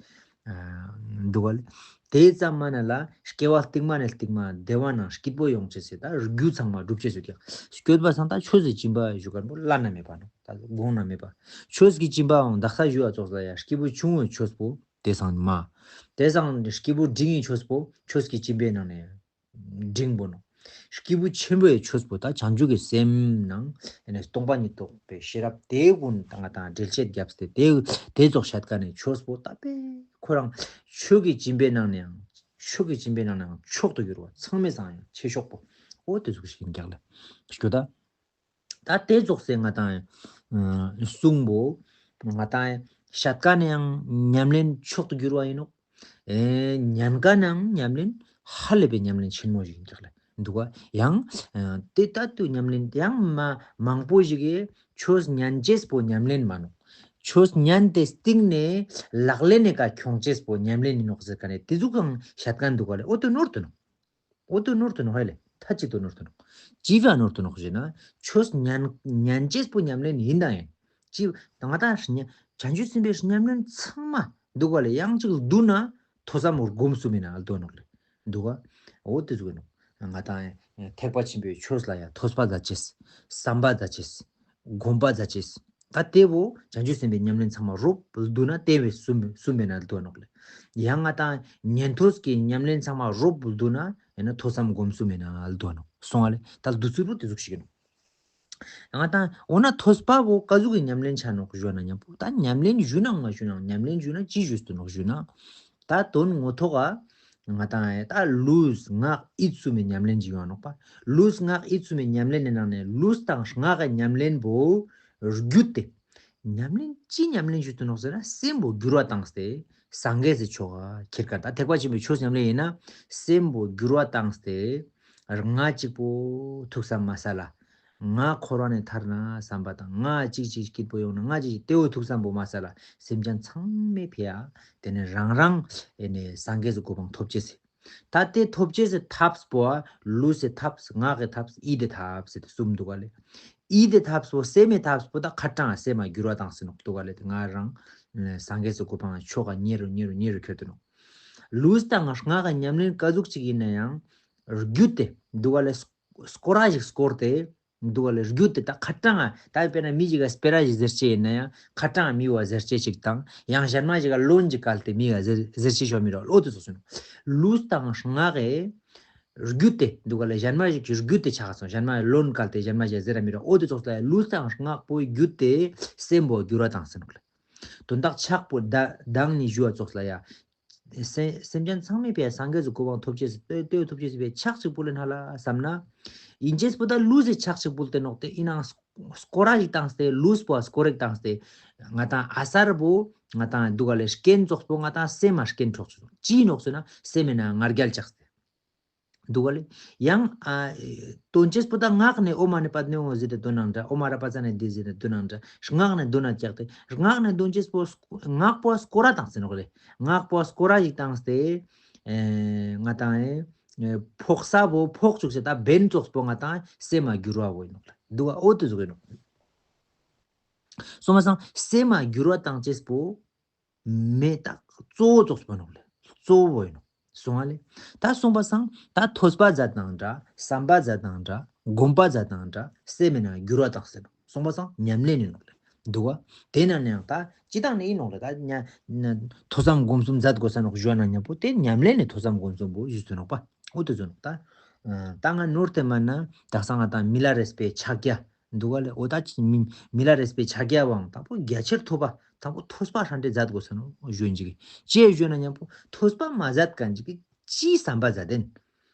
འདུག་ག་ལེ། ཏེ་ཙམ་མན་ན་ལ་སྐྱེ་བ་རྟིང་མ་ནེ་རྟིང་མ་བདེ་བ་ནང་སྐྱིད་པོ་ཡོང་ཅེས་སི་ད་རྒྱུ་ཚང་མ་སྒྲུབ་ཅེས་ཡོད་ཀྱག། སྐྱོད་པ་སང་ད་ཆོས་སི་སྦྱིན་པ་ཞུ་ཁན་པོ་བླ་ན་མེད་པ་ནོག། ད་དགོངས་ན་མེད་པ། ཆོས་ཀྱི་སྦྱིན་པའང་དག་ས་ཞུ་བ་ཙོགས་ལ་ཡ་སྐྱེས་བུ་ཆུང་ངུའི་ཆོས་པོ་ཏེ་སང་མ། ཏེ་སང་སྐྱེས་བུ་འབྲིང་ངི་ཆོས་པོ་ཆོས་ཀྱི་སྦྱིན་པའི་ནང་ནེ་འབྲིང་པོ་ནོག། སྐྱེས་བུ་ཆེན་པོའི་ཆོས་པོ་ད་བྱང་ཆུབ་ཀྱི་སེམས་ནང་ཨེ་ནེ་སྟོང་པ་ཉིད་རྟོགས་པའི་ཤེས་རབ་ཏེ་གུན་ད་ང་དང་འགྲེལ་བཤད་རྒྱབ་སྟེ་ཏེ་ཏེ་ཙོགས་ཤད་ཁན་ནི་ཆོས་པོ་ད་པེ་ཁོ་རང་ཆོས་ཀྱི་སྦྱིན་པའི་ནང་ནེ་ཡང་ཆོས་ཀྱི་སྦྱིན་པའི་ནང་ནེ་ཡང་མཆོག་ཏུ་གྱུར་བ་ཚང་མའི་སང་ཡང་ཆེ་ཤོས་པོ་འོ་ཏེ་ཟུག་ཞིག་ཨིན་ཀྱག་ལེ། སྐྱོད་ད། ད་ཏེ་ཙོགས་སེ་ང་དང་ཨ་གསུང་པོ་ང་དང་ཤད་ཁན་ནི་ཡང་ཉམས་ལེན་མཆོག་ཏུ་གྱུར་བ་ཨིན་ནོག། ཨེ་ཉན་ཁན་ནི་ཡང་ཉམས་ལེན་ཧ་ལས་པའི་ཉམས་ལེན་ཆེན་མོ་ཞིག་ཨིན་ཀྱག་ལེ། འདུག་ག། ཡང་ཨ་ཏེ་ལྟ་དུ་ཉམས་ལེན་ཡང་མ་མང་པོ་ཞིག་གི་ཆོས་ཉན་ཅེས་པོ་ཉམས་ལེན་མན་ནོག། ཆོས་ཉན་ཏེ་སྟིང་ནེ་ལག་ལེན་ནི་ཀ་ཁྱོང་ཅེས་པོ་ཉམས་ལེན་ཨིན་ནོག་ཟེར་ཁན་ནི་ཏེ་ཟུག་གང་ཤད་ཁན་འདུག་ག་ལེ། འོ་ཏེ་ནོར་ཏེ་ནོག། འོ་ཏེ་ནོར་ཏེ་ནོག་ཧ་ལེ། ཐ་ཅི་ཏེ་ནོར་ཏེ་ནོག། ཅི་ཕིའ་ནོར་ཏེ་ནོག་ཞུ་ན་ཆོས་ཉན་ཉན་ཅེས་པོ་ཉམས་ལེན་ཨིན་དང་ཡིན། ཅི་ང་དང་བྱང་ཆུབ་སེམས་དཔའི་ཉམས་ལེན་ཚང་མ་འདུག་ག་ལེ། ཡང་ཅིག་བསྡུ་ན་ཐོས་བསམ་སྒོམ་གསུམ་ཨིན་ན་འདུག་ནོག་ལེ། འདུག་ག། འོ་ཏེ་ཟུག་ཨིན་ནོག། ང་དང་ཐེག་པ་ཆེན་པོའི་ཆོས་ལ་ཡང་ཐོས་པ་མཛད་ཅེས། བསམ་པ་མཛད་ཅེས། སྒོམ་པ་མཛད་ཅེས། ད་ཏེ་བོ་བྱང་ཆུབ་སེམས་དཔའི་ཉམས་ལེན་ཚང་མ་རུབ་བསྡུ་ན་ཏེ་བོ་གསུམ་གསུམ་ཨིན་ན་འདུག་ནོག་ལེ། ཡང་ང་དང་ཉན་ཐོས་ཀྱི་ཉམས་ལེན་ཚང་མ་རུབ་བསྡུ་ན་ཨེ་ནེ་ཐོས་བསམ་སྒོམ་གསུམ་ཨིན་ན་འདུག་ནོག། སོང་ང་ལེ། ད་བསྡུ་ཚུལ་བོ་ཏེ་ཟུག་ཞིག་ཨིན་ནོག། ང་དང་འོ་ན་ཐོས་པ་བོ་ཀ་ཟུག་གི་ཉམས་ལེན་ཆ་ནོག་ཞུ་ན་ཉམ་པོ་ད་ཉམས་ལེན་ཞུ་ན་མ་ཞུ་ན་ཉམས་ལེན་ཞུ་ན་ཅི་ཞུས་ཏེ་ནོག་ཞུ་ན། ད་དོན་ངོ་ཐོག་ག་ང་དང་ད་ལུས་ངག་ཡིད་གསུམ་མི་ཉམས་ལེན་ཅིག་ཡོང་ནོག་པ། ལུས་ངག་ཡིད་གསུམ་མི་ཉམས་ལེན་ནི་ནང་ནེ་ལུས་དང་ངག་གི་ཉམས་ལེན་བོ་བརྒྱུད་དེ། ཉམས་ལེན་ཅི་ཉམས་ལེན་ཞུས་ཏེ་ནོག་ཟེར་ན་སེམས་པོ་འགྱུར་བ་བཏང་སྟེ་སངས་རྒྱས་སི་ཆོ་ག་ཁྱེར་ཁན། ད་ཐེག་པ་ཆེན་པོའི་ཆོས་ཉམས་ལེན་ཨིན་ན་སེམས་པོ་འགྱུར་བ་བཏང་སྟེ་ང་གཅིག་པོ་ཐུགས་བསམ་མ་ས་ལ། ང་འཁོར་བ་ནེ་ཐར་ན་བསམ་པ་དང་ང་གཅིག་ཅིག་སྐྱིད་པོ་ཡོང་ན་ང་གཅིག་ཅིག་ཏེ་བོ་ཐུགས་བསམ་པོ་མ་ས་ལ་སེམས་ཅན་ཚང་མའི་ཕི་ཡ་ཏེ་ནེ་རང་རང་ཨེ་ནེ་སངས་རྒྱས་སི་གོ་འཕང་ཐོབ་ཅེས་སི། ད་ཏེ་ཐོབ་ཅེས་སི་ཐབས་པོ་ལུས་སི་ཐབས་ངག་གི་ཐབས་ཡིད་དི་ཐབས་ཟེར་ཏེ་གསུམ་འདུག་ག་ལེ། ཡིད་དི་ཐབས་པོ་སེམས་མི་ཐབས་པོ་ད་ཁ་ཏང་སེམས་མ་འགྱུར་བ་བཏང་སེ་ནོག་འདུག་ག་ལེ། ཏེ་ང་རང་སངས་རྒྱས་སི་གོ་འཕང་ཆོ་ག་ཉེ་རུ་ཉེ་རུ་ཉེ་རུ་ཁྱེར་ཏེ་ནོག། ལུས་དང་ངག་གི་ཉམས་ལེན་ཀ་ཟུག་ཅིག་ཨིན་ན་ཡང་བརྒྱུད་དེ་འདུག་ག་ལེ། སྐོར་ར་ཞིག་སྐོར་ཏེ། འདུག་ག་ལེ། བརྒྱུད་དེ་ད་ཁ་ཏང་ང་ད་དཔེར་ན་མི་ཞིག་ག་སྤེ་ར་ཞིག་ཟེར་ཅེས་ཨིན་ན་ཡང་ཁ་ཏང་ང་མི་བོ་ཟེར་ཅེས་ཅིག་དང་ཡང་གཞན་མ་ཞིག་ག་ལོན་ཅིག་བཀལ་ཏེ་མི་ག་ཟེར་ཟེར་ཅེས་ཤོ་མི་རོ་ལོ་ཏེ་ཙོགས་སོང་། ལུས་དང་ངག་གི་བརྒྱུད་དེ་འདུག་ག་ལེ། གཞན་མ་ཞིག་གི་བརྒྱུད་དེ་ཆགས་སོང་། གཞན་མ་ལོན་བཀལ་ཏེ་གཞན་མ་ཞིག་ཟེར་ར་མི་རོ་འོ་ཏེ་ཙོགས་ལ་ལུས་དང་ངག་པོའི་བརྒྱུད་དེ་སེམས་པོ་འགྱུར་བ་བཏང་སེ་ནོག་ལེ། དོན་དག་ཆགས་པོ་ད་དང་ནི་ཞུ་བ་ཙོགས་ལ་ཡ། སེ་སེམས་ཅན་ཚང་མའི་ཕི་ཡ་སངས་རྒྱས་སི་གོ་འཕང་ཐོབ་ཅེས་སི་ཏེ་ཏེ་ཐོབ་ཅེས་སི་ཕི་ཡ་ཕྱག་ཅིག་ཕུལ་ལེན་ཧ་ལ་བསམ་ན། ཨིན་ཅེས་པོ་ད་ལུས་སི་ཕྱག་ཅིག་ཕུལ་ཏེ་ནོག་ཏེ་ཨིན་ནའང་ སྐོར་ར་ཞིག་བཏང་སྟེ་ལུས་པོ་སྐོར་རིག་བཏང་སྟེ་ང་ཏང་ཨ་སར་བོ་ང་ཏང་འདུག་ག་ལེ་རྐྱེན་ཙོགས་པོ་ང་ཏང་སེམས་མ་རྐྱེན་འཕྲོག་ཅེས་ཅི་ནོག་ཟེར་ན་སེམས་མེད་ན་ང་རྒྱལ་ཆགས་ཏེ། འདུག་ག་ལེ། ཡང་ཨ་དོན་ཅེས་པོ་ད་ངག་ནས་ཨོ་མ་ནི་པད་མེ་ཧོང་ཟེར་ཏེ་འདོན་ནང་འདྲ། ཨོ་མ་ར་པ་ཙ་ནི་དྷི་ཟེར་ཏེ་འདོན་ནང་འདྲ། ངག་ནས་འདོན་ན་ཀྱག་སྟེ། ངག་ནས་འདོན་ཅེས་པོ་སྐོ་ངག་པོ་སྐོར་ར་བཏང་སྟེ་ནོག་ལེ། ངག་པོ་སྐོར་ར་ཞིག་བཏང་སྟེ་ཨེ་ང་ཏང་ཨེ་ཕོག་ས་བོ་ཕོག་བཅུག་ཅེས་ད་བེན་ཙོགས་པོ་ང་ཏང་སེམས་མ་འགྱུར་བ་བོ་ཡིན་ནོག་ལེ། འདུག་ག་ཨོ་དེ་ཟུག་ཡིན་ནོག། སོང་པ་སང་སེམས་མ་འགྱུར་བ་བཏང་ཅེས་པོ་མེད་ད་གཙོ་བོ་ཙོགས་པོ་ནོག་ལེ། གཙོ་བོ་ཡིན་ནོག། སོང་ང་ལེ། ད་སོང་པ་སང་ད་ཐོས་པ་མཛད་ནང་འདྲ། བསམ་པ་མཛད་ནང་འདྲ། སྒོམ་པ་མཛད་ནང་འདྲ། སེམས་མེད་ན་འགྱུར་བ་བཏང་སྟེ་ནོག། སོང་པ་སང་ཉམས་ལེན་ཡིན་ནོག་ལེ། འདུག་ག། དེ་ན་ནའང་ད་ཅི་དང་ནི་ཡིན་ནོག་ལེ། ད་ཉ་ཐོས་བསམ་སྒོམ་གསུམ་མཛད་དགོས་ས་ནོག་ཞུ་ན་མཉམ་པོ་དེ་ཉམས་ལེན་ནི་ཐོས་བསམ་སྒོམ་གསུམ་པོ་ཞུས་ཏེ་ནོག་པ། འོ་དེ་ཟུག་ནོག་ད། ད་ང་ནོར་ཏེ་མ་ན་དག་ས་ང་ཏང་མི་ལ་རས་པའི་ཕྱག་རྒྱ། འདུག་ག་ལེ། འོ་ད་ཅི་མི་མི་ལ་རས་པའི་ཕྱག་རྒྱ་བོའང་དང་པོ་རྒྱ་ཆེར་ཐོས་པ་དང་པོ་ཐོས་པ་ཧྲན་ཏེ་མཛད་དགོས་ས་ནོག་ཞུ་ཡིན་ཅིག་གི། ཅི་ཞུ་ན་མཉམ་པོ་ཐོས་པ་མ་མཛད་མཁན་ཅིག་གི་ཅི་བསམ་པ་མཛད་དེན།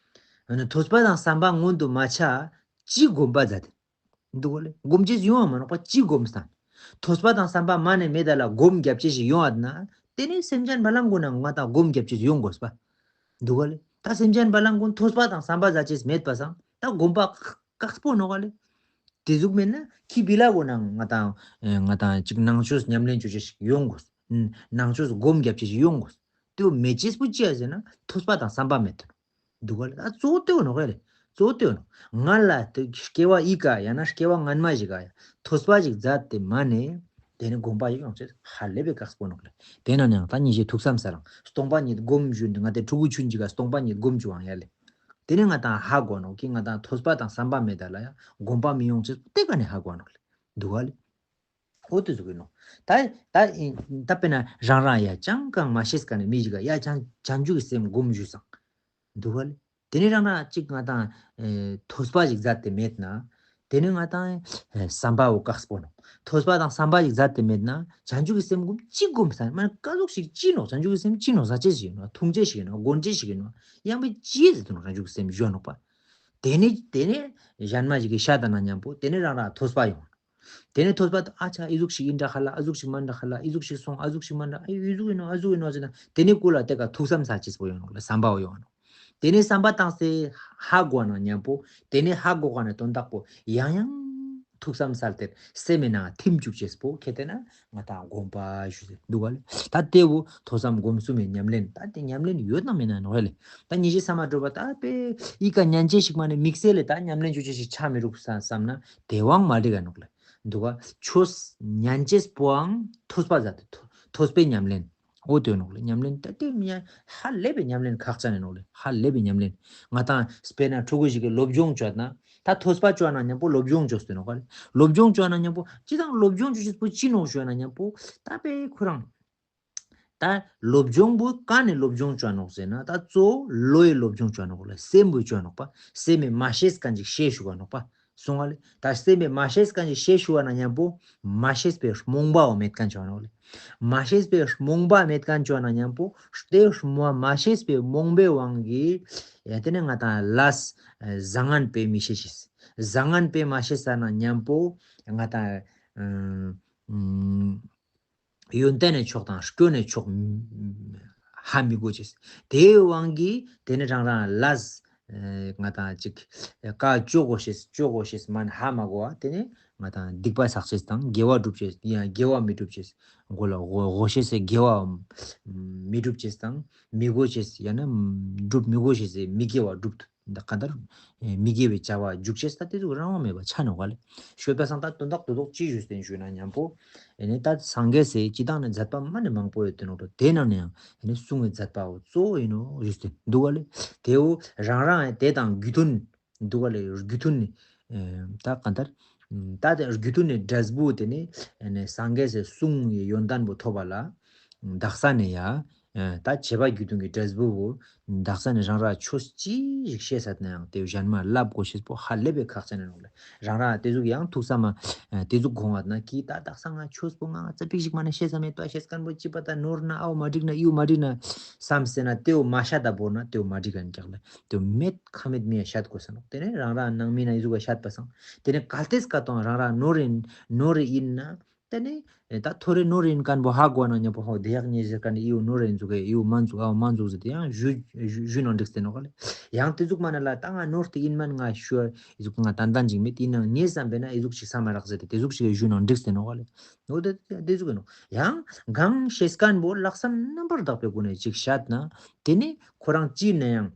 འོ་ན་ཐོས་པ་དང་བསམ་པ་སྔོན་དུ་མ་ཆ་ཅི་སྒོམ་པ་མཛད་དེན། འདུག་ག་ལེ། སྒོམ་ཅེས་ཡོང་བ་མ་ནོག་པ་ཅི་སྒོམ་སྟན། ཐོས་པ་དང་བསམ་པ་མ་ནེ་མེད་ད་ལ་སྒོམ་རྒྱབ་ཅེས་ཤིག་ཡོང་བ་ན་དེ་ནི་སེམས་ཅན་བ་ལང་ཀུན་ན་ང་ཏང་སྒོམ་རྒྱབ་ཅེས་ཡོང་དགོས་པ། འདུག་ག་ལེ། ད་སེམས་ཅན་བ་ལང་ཀུན་ཐོས་པ་དང་བསམ་པ་མཛད་ཅེས་མེད་པ་སང་ད་སྒོམ་པ་ཁག་པོ་ནོག་ག་ལེ། དེ་ཟུག་མེད་ན་ཁྱི་བི་ལ་གོ་ན་ང་ཏང་ཨེ་ང་ཏང་ཅིག་ནང་ཆོས་ཉམས་ལེན་ཅོ་ཅེས་ཤིག་ཡོང་དགོས། ནང་ཆོས་སྒོམ་རྒྱབ་ཅེས་ཤིག་ཡོང་དགོས། དེ་བོ་མེད་ཅེས་པོ་ཅི་ཡ་ཟེར་ན་ཐོས་པ་དང་བསམ་པ་མེད་དོ། འདུག་ག་ལེ། ད་གཙོ་བོ་དེ་བོ་ནོག་ལེ། གཙོ་བོ་དེ་བོ་ནོག། ང་ལ་དེ་སྐྱེ་བ་ཡི་ག་ཡང་ན་སྐྱེ་བ་སྔན་མ་ཞིག་ག་ཡ་ཐོས་པ་ཞིག་མཛད་དེ་མ་ནེ་དེ་ནི་སྒོམ་པ་ཞིག་ཡོང་ཅེས་ཧ་ལས་པའི་དཀགས་པོ་ནོག་ལེ། དེ་ན་ནའང་ད་ཉིན་ཞིག་ཐུགས་བསམ་ས་རང་སྟོང་པ་ཉིད་སྒོམ་ཞུ་འདི་ང་ཏེ་ཕྲུ་གུ་ཆུན་ཅིག་ག་སྟོང་པ་ཉིད་སྒོམ་ཅུ་ཡང་ཡ་ལེ། དེ་ནི་ང་ཏང་ཧ་གོ་ནོག་གི་ང་ཏང་ཐོས་པ་དང་བསམ་པ་མེད་ད་ལ་ཡ་སྒོམ་པ་མི་ཡོང་ཅེས་དེ་ག་ནས་ཧ་གོ་ནོག་ལེ། འདུག་ག་ལེ། འོ་དེ་ཟུག་གི་ནོག། ད་ད་ད་དཔེར་ན་རང་རང་ཡ་ཅང་གང་མ་ཤེས་ཀ་ནས་མི་ཞིག་ག་ཡ་ཅང་བྱང་ཆུབ་ཀྱི་སེམས་སྒོམ་ཞུས་སང་། འདུག་ག་ལེ། དེ་ནི་རང་རང་ཅིག་ང་ཏང་ཨེ་ཐོས་པ་ཞིག་མཛད་དེ་མེད་ན། དེ་ནི་ང་ཏང་ཨེ་བསམ་པའོ་དཀགས་པོ་ནོག། ཐོས་པ་དང་བསམ་པ་ཞིག་མཛད་དེ་མེད་ན་བྱང་ཆུབ་ཀྱི་སེམས་སྒོམ་ཅི་སྒོམ་སང་མ་ན་ཀ་ཟུག་ཞིག་ཅི་ནོག། བྱང་ཆུབ་ཀྱི་སེམས་ཅི་ནོག། ཟ་ཅེས་ཤིག་ཡིན་ནོག། འཐུང་ཅེས་ཤིག་ཡིན་ནོག། སྒོམ་ཅེས་ཤིག་ཡིན་ནོག། ཡང་པའི་ཅི་ཟེར་དུ་ནོག་བྱང་ཆུབ་ཀྱི་སེམས་ཞུ་ནོག་པ། དེ་ནི་དེ་ནི་གཞན་མ་ཞིག་གི་ཤ་ད་ན་མཉམ་པོ་དེ་ནི་རང་རང་ཐོས་པ་ཡོང་། དེ་ནས་ཐོས་པ་ཨ་ཆ་ཨི་ཟུག་ཞིག་ཨིན་འདྲ་ཧ་ལ། ཨ་ཟུག་ཞིག་མན་འདྲ་ཧ་ལ། ཨི་ཟུག་ཞིག་སོང་། ཨ་ཟུག་ཞིག་མན་འདྲ། ཨི་ཨི་ཟུག་ཨིན་ནོག། ཨ་ཟུག་ཨིན་ནོག་ཟེར་ན་དེ་ནས་ཀུ་ལ་དེ་ཀ་ཐུགས་བསམ་ས་ཅེས་པོ་ཡོང་ནོག་ལེ། བསམ་པའོ་ཡོང་ནོག། དེ་ནས་བསམ་པ་བཏང་སྟེ་ཧ་གོ་ན་མཉམ་པོ་དེ་ནས་ཧ་གོ་ག་ནས་དོན་དག་པོ་ཡང་ཡང་ཐུགས་བསམ་སལ་ཏེ་སེམས་མེད་ན་ཐིམ་བཅུག་ཅེས་པོ་ཁེ་ཏེ་ན་ང་ཏང་སྒོམ་པ་ཞུ་ཟེར་འདུག་ག་ལེ། ད་དེ་བོ་ཐོས་བསམ་སྒོམ་གསུམ་མེ་ཉམས་ལེན་ད་དེ་ཉམས་ལེན་ཡོད་ན་མེད་ན་ནོག་ལེ། ད་ཉི་ཤེས་ས་མ་འགྲོ་བ་ད་པེ་ཨི་ཀ་ཉན་ཅེས་ཤིག་མ་ནེ་དམིགས་བསལ་ལེ་ད་ཉམས་ལེན་ཅོ་ཅེས་ཤིག་ཆ་མི་རུག་བསམ་ན་དེ་བོའང་མ་འགྲིག་ག་ནོག་ལེ། འདུག་ག། ཆོས་ཉན་ཅེས་པོའང་ཐོས་པ་ཟ་དེ་ཐོས་པའི་ཉམས་ལེན། འོ་དེ་ནོག་ལེ། ཉམས་ལེན་ད་དེ་མི་ཧ་ལས་པའི་ཉམས་ལེན་ཁག་ཅན་ནི་ནོག་ལེ། ཧ་ལས་པའི་ཉམས་ལེན། ང་ཏང་དཔེར་ན་ཕྲུ་གུ་ཞིག་གི་སློབ་སྦྱོང་ཅོ་ན་ད་ཐོས་པ་ཅོ་ན་མཉམ་པོ་སློབ་སྦྱོང་ཅོས་ཏེ་ནོག་ལེ། སློབ་སྦྱོང་ཅོ་ན་མཉམ་པོ་ཅི་དང་སློབ་སྦྱོང་ཅོ་ཅེས་པོ་ཅི་ནོག་ཞུ་ན་མཉམ་པོ་ད་པེ་ཁོ་རང་ད་སློབ་སྦྱོང་པོ་ཀ་ནས་སློབ་སྦྱོང་ཅོ་ནོག་ཟེར་ན་ད་གཙོ་བོ་བློའི་སློབ་སྦྱོང་ཅོ་ནོག་ལེ། སེམས་པོའི་ཅོ་ནོག་པ། སེམས་པའི་མ་ཤེས་མཁན་ཅིག་ཤེས་ཞུ་ག་ནོག་པ། སོང་ང་ལེ། ད་སེམས་པའི་མ་ཤེས་མཁན་ཅིག་ཤེས་ཞུ་བ་ན་མཉམ་པོ་མ་ཤེས་པའི་རྨོངས་པའོ་མེད་མཁན་ཅོ་ནོག་ལེ། མ་ཤེས་པའི་རྨོངས་པ་མེད་མཁན་ཅོ་ན་མཉམ་པོ་དེ་རྨོངས་མ་ཤེས་པའི་རྨོངས་པའི་དབང་གིས་ཡ་དེ་ནས་ང་ཏང་ལས་བཟང་ངན་པེ་མི་ཤེས་ཤེས། བཟང་ངན་པེ་མ་ཤེས་ས་ན་མཉམ་པོ་ང་ཏང་ཨ་ཨ་ཡོན་ཏན་ནི་ཕྱོགས་དང་སྐྱོན་ནི་ཕྱོགས་ཧ་མི་གོ་ཅེས། དེའི་དབང་གིས་དེ་ནི་རང་རང་ལས་ཨེ་ང་ཏང་ཅིག་ཀ་ཅོ་གོ་ཤེས་ཅོ་གོ་ཤེས་མན་ཧ་མ་གོ་བ་དེ་ནི་ང་ཏང་སྡིག་པ་བསགས་ཅེས་དང་དགེ་བ་སྒྲུབ་ཅེས་ཡང་དགེ་བ་མི་སྒྲུབ་ཅེས། གོ་ལ་གོ་གོ་ཤེས་སི་དགེ་བ་མི་སྒྲུབ་ཅེས་དང་མི་གོ་ཅེས་ཡང་ན་སྒྲུབ་མི་གོ་ཤེས་སི་མི་དགེ་བ་སྒྲུབ། ད་ག་དར་མི་དགེ་བའི་བྱ་བ་འཇུག་ཅེས་ད་དེ་ཚོ་རང་དབང་མེད་པ་ཆ་ནོག་ག་ལེ། ཤོད་པ་སང་ད་དོན་དག་དོ་དོག་ཅི་ཞུས་ཏེ་ཞུས་ན་མཉམ་པོ་ཨེ་ནི་ད་སངས་རྒྱས་སི་ཅི་དང་ནི་མཛད་པ་མ་ནི་མང་པོ་ཡོད་དེ་ནོག་ལོ། དེ་ནང་ནས་ཡང་ཨེ་ནི་གསུང་བའི་མཛད་པ་བོ་གཙོ་བོ་ཡིན་ནོག་ཞུས་ཏེ་འདུག་ག་ལེ། དེ་བོ་རང་རང་ཨེ་དེ་དང་རྒྱུ་མཐུན་འདུག་ག་ལེ། རྒྱུ་མཐུན་ནི་ཨེ་ད་ག་དར་ད་དེ་རྒྱུ་མཐུན་ནི་འབྲས་བུ་དེ་ནི་ཨེ་ནི་སངས་རྒྱས་སི་གསུང་གི་ཡོན་ཏན་བོ་ཐོབ་པ་ལ་དག་ས་ནས་ཡ་ ཨ་ད་བྱེད་པ་རྒྱུ་མཐུན་གྱི་འབྲས་བུ་བོ་དག་ས་ནས་རང་ར་ཆོས་ཅི་ཞིག་ཤེས་ས་ན་ཡང་དེ་གཞན་མ་ལབ་དགོས་ཤེས་པོ་ཧ་ལས་པའི་ཁག་ཅན་ནོག་ལེ། རང་ར་དེ་ཟུག་ཡང་ཐུགས་ས་མ་ཨ་དེ་ཟུག་དགོངས་པ་ན་ཀི་ད་དག་ས་ང་ཆོས་པོ་ང་ཙ་པིག་ཞིག་མ་ན་ཤེས་ས་མེད་པ་ཤེས་མཁན་པོ་ཅི་པ་ད་ནོར་ན་ཨའོ་མ་འགྲིག་ན་ཨིའུ་མ་འགྲིག་ན་བསམ་སེ་ན་དེའུ་མ་ཤད་ད་བོར་ན་དེའུ་མ་འགྲིག་ག་ནི་ཀྱག་ལེ། དེའུ་མེད་ཁ་མེད་མི་ཡ་ཤད་དགོས་ས་ནོག། དེ་ནས་རང་ར་ནང་མི་ན་ཨི་ཟུག་ག་ཤད་པ་སང་དེ་ནས་གལ་ཏེ་སྐད་དང་རང་ར་ནོར་ཡིན་ནོར་ཡིན་ན། དེ་ནས་ད་ཐོ་རེ་ནོར་ཡིན་མཁན་པོ་ཧ་གོ་ན་ཉམ་པོ་ཧོ་དེ་ཡག་ཉེ་ཟེར་མཁན་ནི་ཨིའུ་ནོར་ཡིན་ཟུག་གི་ཨིའུ་མ་འཛུགས་ཨའོ་མ་འཛུགས་ཟེར་ཏེ་ཡང་ཞུ་ཞུ་ཞུ་ནང་འགྲིག་སྟེ་ནོག་ལེ། ཡང་དེ་ཟུག་མ་ན་ལ་ད་ང་ནོར་དེ་ཡིན་མན་ང་ཞུ་ཨི་ཟུག་ང་ཏན་ཏན་ཅིག་མེད་ཡིན་ནང་ཉེ་བསམ་པས་ན་ཨི་ཟུག་ཅིག་བསམ་མ་རག་ཟེར་ཏེ་དེ་ཟུག་ཅིག་ཞུ་ནང་འགྲིག་སྟེ་ནོག་ལེ། འོ་དེ་དེ་ཟུག་གི་ནོག། ཡང་གང་ཤེས་མཁན་པོ་ལྷག་བསམ་རྣམ་པར་དག་པའི་སྒོ་ནས་ཅིག་ཤད་ན་དེ་ནས་ཁོ་རང་ཅི་ན་ཡང་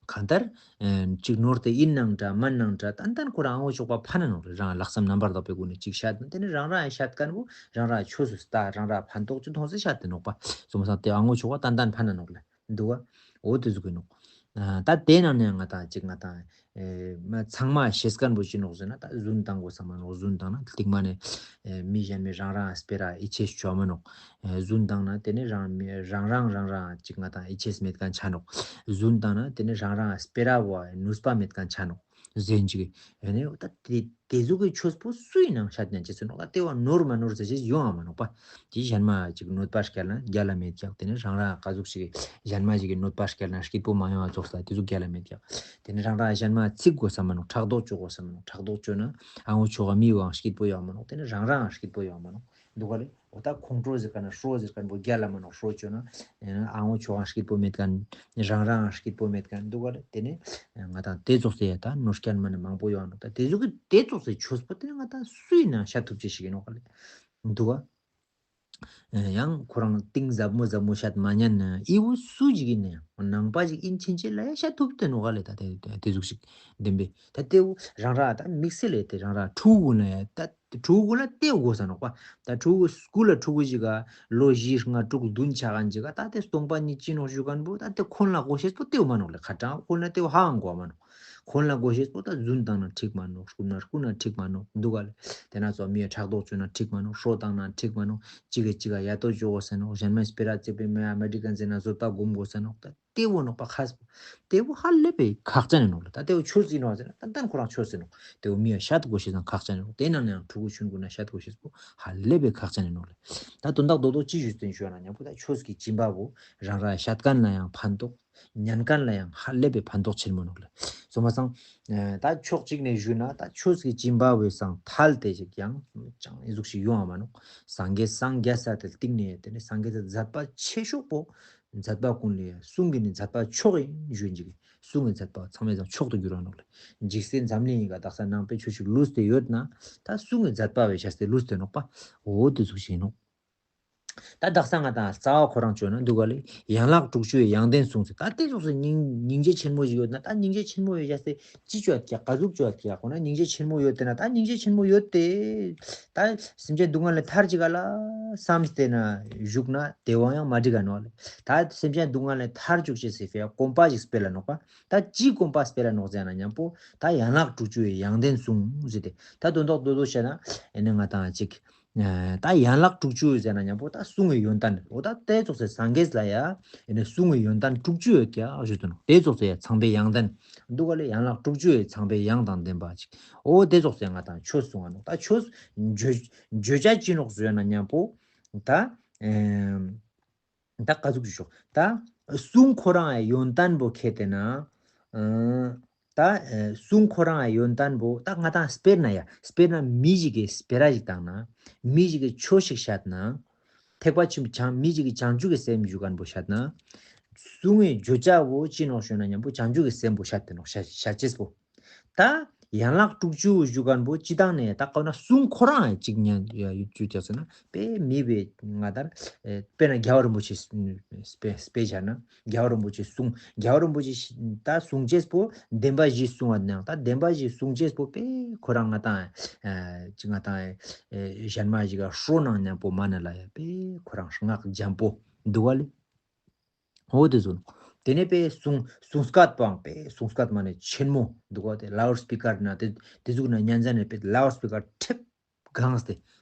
གང་ལྟར་ཨེ་ཅིག་ནོར་དེ་ཡིན་ནང་འདྲ་མན་ནང་འདྲ་ཏན་ཏན་ཁོ་རང་ཨ་བོ་ཅོག་པ་ཕན་ན་ནོག་རང་ལྷག་བསམ་རྣམ་པར་དག་པའི་སྒོ་ནས་ཅིག་ཤད་ན་དེ་ནས་རང་ར་ཤད་མཁན་པོ་རང་ར་ཆོས་སུ་ལྟ་རང་ར་ཕན་ཐོགས་ཅིག་མཐོང་སེ་ཤད་དེ་ནོག་པ། སོ་མ་སང་དེ་ཨ་བོ་ཅོག་པ་ཏན་ཏན་ཕན་ན་ནོག་ལེ། འདུག་ག། འོ་དེ་ཟུག་གི་ནོག། ཨ་ད་དེ་ནང་ནས་ང་ཏང་ཅིག་ང་ཏང་ཨེ་མ་ཚང་མ་ཤེས་མཁན་པོ་ཅི་ནོག་ཟེར་ན་ད་རྫུན་བཏང་དགོས་ས་མ་ནོག། རྫུན་བཏང་ན་སྟིང་མ་ནས་ཨེ་མི་གཞན་མི་རང་རང་སྤེ་ར་ཡིད་ཆེས་ཆོག་མ་ནོག། ཨེ་རྫུན་བཏང་ན་དེ་ནས་རང་མི་རང་རང་རང་རང་ཅིག་ང་ཏང་ཡིད་ཆེས་མེད་མཁན་ཆ་ནོག། རྫུན་བཏང་ན་དེ་ནས་རང་རང་སྤེ་ར་བོ་ནུས་པ་མེད་མཁན་ཆ་ནོག། ཟེར་ཅིག་ཨེ་ནས་ད་དེ་དེ་ཟུག་གི་ཆོས་པོ་སུའི་ནང་ཤད་ཉན་ཅེས་སུ་ནོག། ད་དེ་བ་ནོར་མ་ནོར་ཟེར་ཅེས་ཡོང་ང་མ་ནོག་པ། དེ་གཞན་མ་ཅིག་གནོད་པ་སྐྱལ་ན་རྒྱལ་ལ་མེད་ཀྱག། དེ་ནས་རང་ར་ག་ཟུག་ཞིག་གཞན་མ་ཞིག་གི་གནོད་པ་སྐྱལ་ན་སྐྱིད་པོ་མ་ཡོང་བ་ཙོགས་ལ་དེ་ཟུག་རྒྱལ་ལ་མེད་ཀྱག། དེ་ནས་རང་ར་གཞན་མ་ཚིག་དགོས་ས་མ་ནོག། ཕྲག་དོག་ཅོ་དགོས་ས་མ་ནོག། ཕྲག་དོག་ཅོ་ན་ཨ་བོ་ཅོག་ག་མི་བའང་སྐྱིད་པོ་ཡོང་མ་ནོག། དེ་ནས་རང་རའང་སྐྱིད་པོ་ཡོང་མ་ནོག། འདུག་ག་ལེ། འོ་ད་ཁོང་ཁྲོ་ཟེར་མཁན་ན་ཧྲོ་ཟེར་མཁན་པོ་རྒྱལ་ལ་མ་ནོག། ཧྲོ་ཅོ་ན་ཨ་བོ་ཅོག་ག་སྐྱིད་པོ་མེད་མཁན་རང་རའང་སྐྱིད་པོ་མེད་མཁན་འདུག་ག་ལེ། དེ་ནས་ང་ཏང་དེ་ཙོགས་སེ་ཡ་ད་ནོར་སྐྱལ་མ་ནི་མང་པོ་ཡོང་ནོག། ད་དེ་ཟུག་གི་དེ་ཙོགས་སེ་ཆོས་པོ་དེ་ང་ཏང་སུའི་ནང་ཤད་ཐུབ་ཅེས་ཤིག་ཡིན་ནོག་ག་ལེ། འདུག་ག། ཡང་ཁོ་རང་གཏིང་ཟབ་མོ་ཟབ་མོ་ཤད་མ་ཉན་ན་ཨི་བོ་སུ་ཞིག་ཡིན་ན་ཡང་ནང་པ་ཞིག་ཡིན་ཕྱིན་ཆད་ལ་ཡ་ཤད་ཐུབ་དེ་ནོག་ག་ལེ། ད་དེ་དེ་ཟུག་ཞིག་བདེན་པས། ད་དེ་བོ་རང་ར་ད་དམིགས་བསལ་ལས་དེ་རང་ར་ཕྲུ་གུ་ན་ཡ་ད་ཕྲུ་གུ་ལ་དེ་དགོས་ས་ནོག་པ། ད་ཕྲུ་གུ་སྐུལ་ལ་ཕྲུ་གུ་ཞིག་ག་ལོ་བཞི་ལྔ་དྲུག་བདུན་ཆགས་མཁན་ཅིག་ག་ད་དེ་སྟོང་པ་ཉིད་ཅི་ནོག་ཞུ་མཁན་པོ་ད་དེ་ཁོང་ལ་དགོས་ཤེས་པོ་དེ་བོ་མ་ནོག་ལེ། ཁ་གྲངས་ཁོང་ལ་དེ་བོ་ཧ་ཡང་དགོས་མ་ནོག། ཁོང་ལ་དགོས་ཤེས་པོ་ད་རྫུན་བཏང་ན་འགྲིག་མ་ནོག། རྐུ་ན་རྐུ་ན་འགྲིག་མ་ནོག། འདུག་ག་ལེ། དེ་ན་ཚོ་མི་ཡ་ཕྲག་དོག་ཅོ་ན་འགྲིག་མ་ནོག། ཧྲོ་བཏང་ན་འགྲིག་མ་ནོག། གཅིག་གིས་གཅིག་ག་ཡ་ཏོ་ཅོ་དགོས་ས་ནོག། གཞན་མ་སྤེ་ར་རྩེ་པའི་མི་ཡ་མ་འགྲིག་མཁན་ཟེར་ན་བཟོད་པ་སྒོམ་དགོས་ས་ནོག། ད་དེ་བོ་ནོག་པ། ཁ་དེ་བོ་ཧ་ལས་པའི་ཁག་ཅན་ནོག་ལེ། ད་དེ་བོ་ཆོས་ཡིན་ནོག་ཟེར་ན་ཏན་ཏན་ཁོ་རང་ཆོས་ཡིན་ནོག། དེ་བོ་མི་ཡ་ཤད་དགོས་ཤེས་ན་ཁག་ཅན་ནོག། དེ་ནང་ནས་ཡང་ཕྲུ་གུ་ཆུང་ཀུ་ན་ཤད་དགོས་ཤེས་པོ་ཧ་ལས་པའི་ཁག་ཅན་ནོག་ལེ། ད་དོན་དག་རྡོག་རྡོག་ཅི་ཞུས་ཏེ་ཞུ་ན་ཉམ་པོ་ད་ཆོས་ཀྱི་སྦྱིན་པ་བོ་རང་ར་ཤད་མཁན་ལ་ཡང་ཕན་ཐོགས། ཉན་མཁན་ལ་ཡང་ཧ་ལས་པའི་ཕན་ཐོགས་ཆེན་མོ་ནོག་ལེ། སོ་མ་སང་ཨ་ད་ཕྱོགས་གཅིག་ནས་ཞུས་ན་ད་ཆོས་ཀྱི་སྦྱིན་པ་བོའི་སང་ཐལ་ཏེ་ཞིག་ཡང་ཅང་ཨི་ཟུག་ཞིག་ཡོང་བ་མ་ནོག། སངས་རྒྱས་སངས་རྒྱས་ས་དེ་སྟིང་ནས་དེ་ནས་སངས་རྒྱས་ས་མཛད་པ་ཆེ་ཤོས་པོ་མཛད་པ་ཀུན་ལས་གསུང་གི་ནི་མཛད་པ་མཆོག་ཡིན་ཞུ་ཡིན་ཅིག། གསུང་གི་མཛད་པ་ཚང་མའི་སང་མཆོག་ཏུ་གྱུར་བ་ནོག་ལེ། འཇིག་རྟེན་འཛམ་གླིང་ཡི་ག་དག་ས་ནང་པའི་ཆོས་ཤིག་ལུས་ཏེ་ཡོད་ན་ད་གསུང་གི་མཛད་པ་བས་བྱས་ཏེ་ལུས་ཏེ་ནོག་པ། འོ་དེ་ཟུག་ཞིག་ནོག། ད་དག་ས་ང་ཏང་རྩ་བ་ཁོ་རང་ཅོ་ན་འདུག་ག་ལེ། ཡན་ལག་དྲུག་ཅུའི་ཡང་ལྡན་གསུངས་ཟེར། ད་དེ་ཙོགས་སེ་སྙིང་སྙིང་རྗེ་ཆེན་མོ་ཞིག་ཡོད་ན་ད་སྙིང་རྗེ་ཆེན་མོ་ཡོད་ཟེར་ཏེ་ཅི་ཅོ་ཡ་ཀྱག་ག་ཟུག་ཅོ་ཡ་ཀྱག་ཁོ་ན་སྙིང་རྗེ་ཆེན་མོ་ཡོད་དེ་ན་ད་སྙིང་རྗེ་ཆེན་མོ་ཡོད་དེ་ད་སེམས་ཅན་སྡུག་བསྔལ་ལས་ཐར་ཅིག་ག་ལ་བསམ་སྟེ་ན་བཞུགས་ན་དེ་བོ་ཡང་མ་འགྲིག་ག་ནོག་ལེ། ད་སེམས་ཅན་སྡུག་བསྔལ་ལས་ཐར་བཅུག་ཅེས་སི་ཕིའ་གོམ་པ་ཞིག་སྤེལ་ལ་ནོག་པ། ད་ཅི་གོམ་པ་སྤེལ་ལ་ནོག་ཟེར་ན་ཉམ་པོ་ད་ཡན་ལག་དྲུག་ཅུའི་ཡང་ལྡན་གསུངས་ཟེར་ཏེ་ད་དོན་དག་རྡོག་རྡོག་བཤད་ན་ཨེ་ནི་ང་ཏང་ཅིག་ཨ་ད་ཡན་ལག་དྲུག་ཅུ་ཟེར་ན་ཉམ་པོ་ད་གསུང་གི་ཡོན་ཏན། འོ་ད་དེ་ཙོགས་སེ་སངས་རྒྱས་ལ་ཡ་ཨེ་ནི་གསུང་གི་ཡོན་ཏན་དྲུག་ཅུ་ཡོད་ཀྱག་ཞུ་དུ་ནོག། དེ་ཙོགས་སེ་ཡ་ཚངས་པའི་ཡང་ལྡན་འདུག་ག་ལེ། ཡན་ལག་དྲུག་ཅུ་ཡི་ཚངས་པའི་ཡང་དང་ལྡན་པ་ཅིག། འོ་དེ་ཙོགས་སེ་ང་ཏང་ཆོས་གསུང་བ་ནོག། ད་ཆོས་བརྗོད་བརྗོད་བྱ་ཅི་ནོག་ཟེར་ན་ཉམ་པོ་ད་ཨེ་ད་ག་ཟུག་ཅིག་ཤོག། ད་གསུང་ཁོ་རང་ཡ་ཡོན་ཏན་པོ་ཁྱེར་ཏེ་ན་ཨ་ད་ཨེ་གསུང་ཁོ་རང་ཡ་ཡོན་ཏན་པོ་ད་ང་ཏང་དཔེར་ན་ཡ་དཔེར་ན་མི་ཞིག་གི་སྤེ་ར་ཞིག་བཏང་ན་མི་ཞིག་གི་ཆོས་ཤིག་བཤད་ན་ཐེག་པ་ཆེན་པོ་བྱང་མི་ཞིག་གི་བྱང་ཆུབ་ཀྱི་སེམས་ཞུ་མཁན་པོ་བཤད་ན་གསུང་གི་བརྗོད་བྱ་བོ་ཅི་ནོག་ཞུ་ན་ཉམ་པོ་བྱང་ཆུབ་ཀྱི་སེམས་པོ་བཤད་དེ་ནོག་བཤད་བཤད་ཅེས་པོ། ད་ཡན་ལག་དྲུག་ཅུ་ཞུ་མཁན་པོ་སྤྱི་བཏང་ནས་ད་ཁོ་ན་གསུང་ཁོ་རང་ཡང་གཅིག་ཉན་ཡ་ཡུལ་ཅུ་རྒྱག་ཟེར་ན་དཔེ་མི་བས་ང་ལྟར་ཨེ་དཔེར་ན་རྒྱལ་བ་རིན་པོ་ཆེ་དཔེ་དཔེ་བྱ་ན་རྒྱལ་བ་རིན་པོ་ཆེ་གསུང་རྒྱལ་བ་རིན་པོ་ཆེ་ད་གསུང་ཅེས་པོ་བདེན་པ་བཞི་གསུང་བ་ནང་ད་བདེན་པ་བཞི་གསུང་ཅེས་པོ་དཔེ་ཁོ་རང་ང་ཏང་ཨེ་ཅི་ང་ཏང་ཨེ་གཞན་མ་ཞིག་ག་ཧྲོ་ནང་མཉམ་པོ་མ་ན་ལ་ཡ་དཔེ་ཁོ་རང་སྔགས་འཇམ་པོ་འདུག་བ་ལེ། འོ་དེ་ཟུག་ནོག། དེ་ནས་དཔེ་གསུང་གསུང་སྐད་པའང་དཔེ་གསུང་སྐད་མ་ནས་ཆེན་མོ་འདུག་ག། དེ་ལའུཌ་སྤི་ཀར་ན་དེ་དེ་ཟུག་ན་ཉན་ཟ་ནས་དཔེ་ལའུཌ་སྤི་ཀར་ཁྲེབ་ གངས་ཏེ་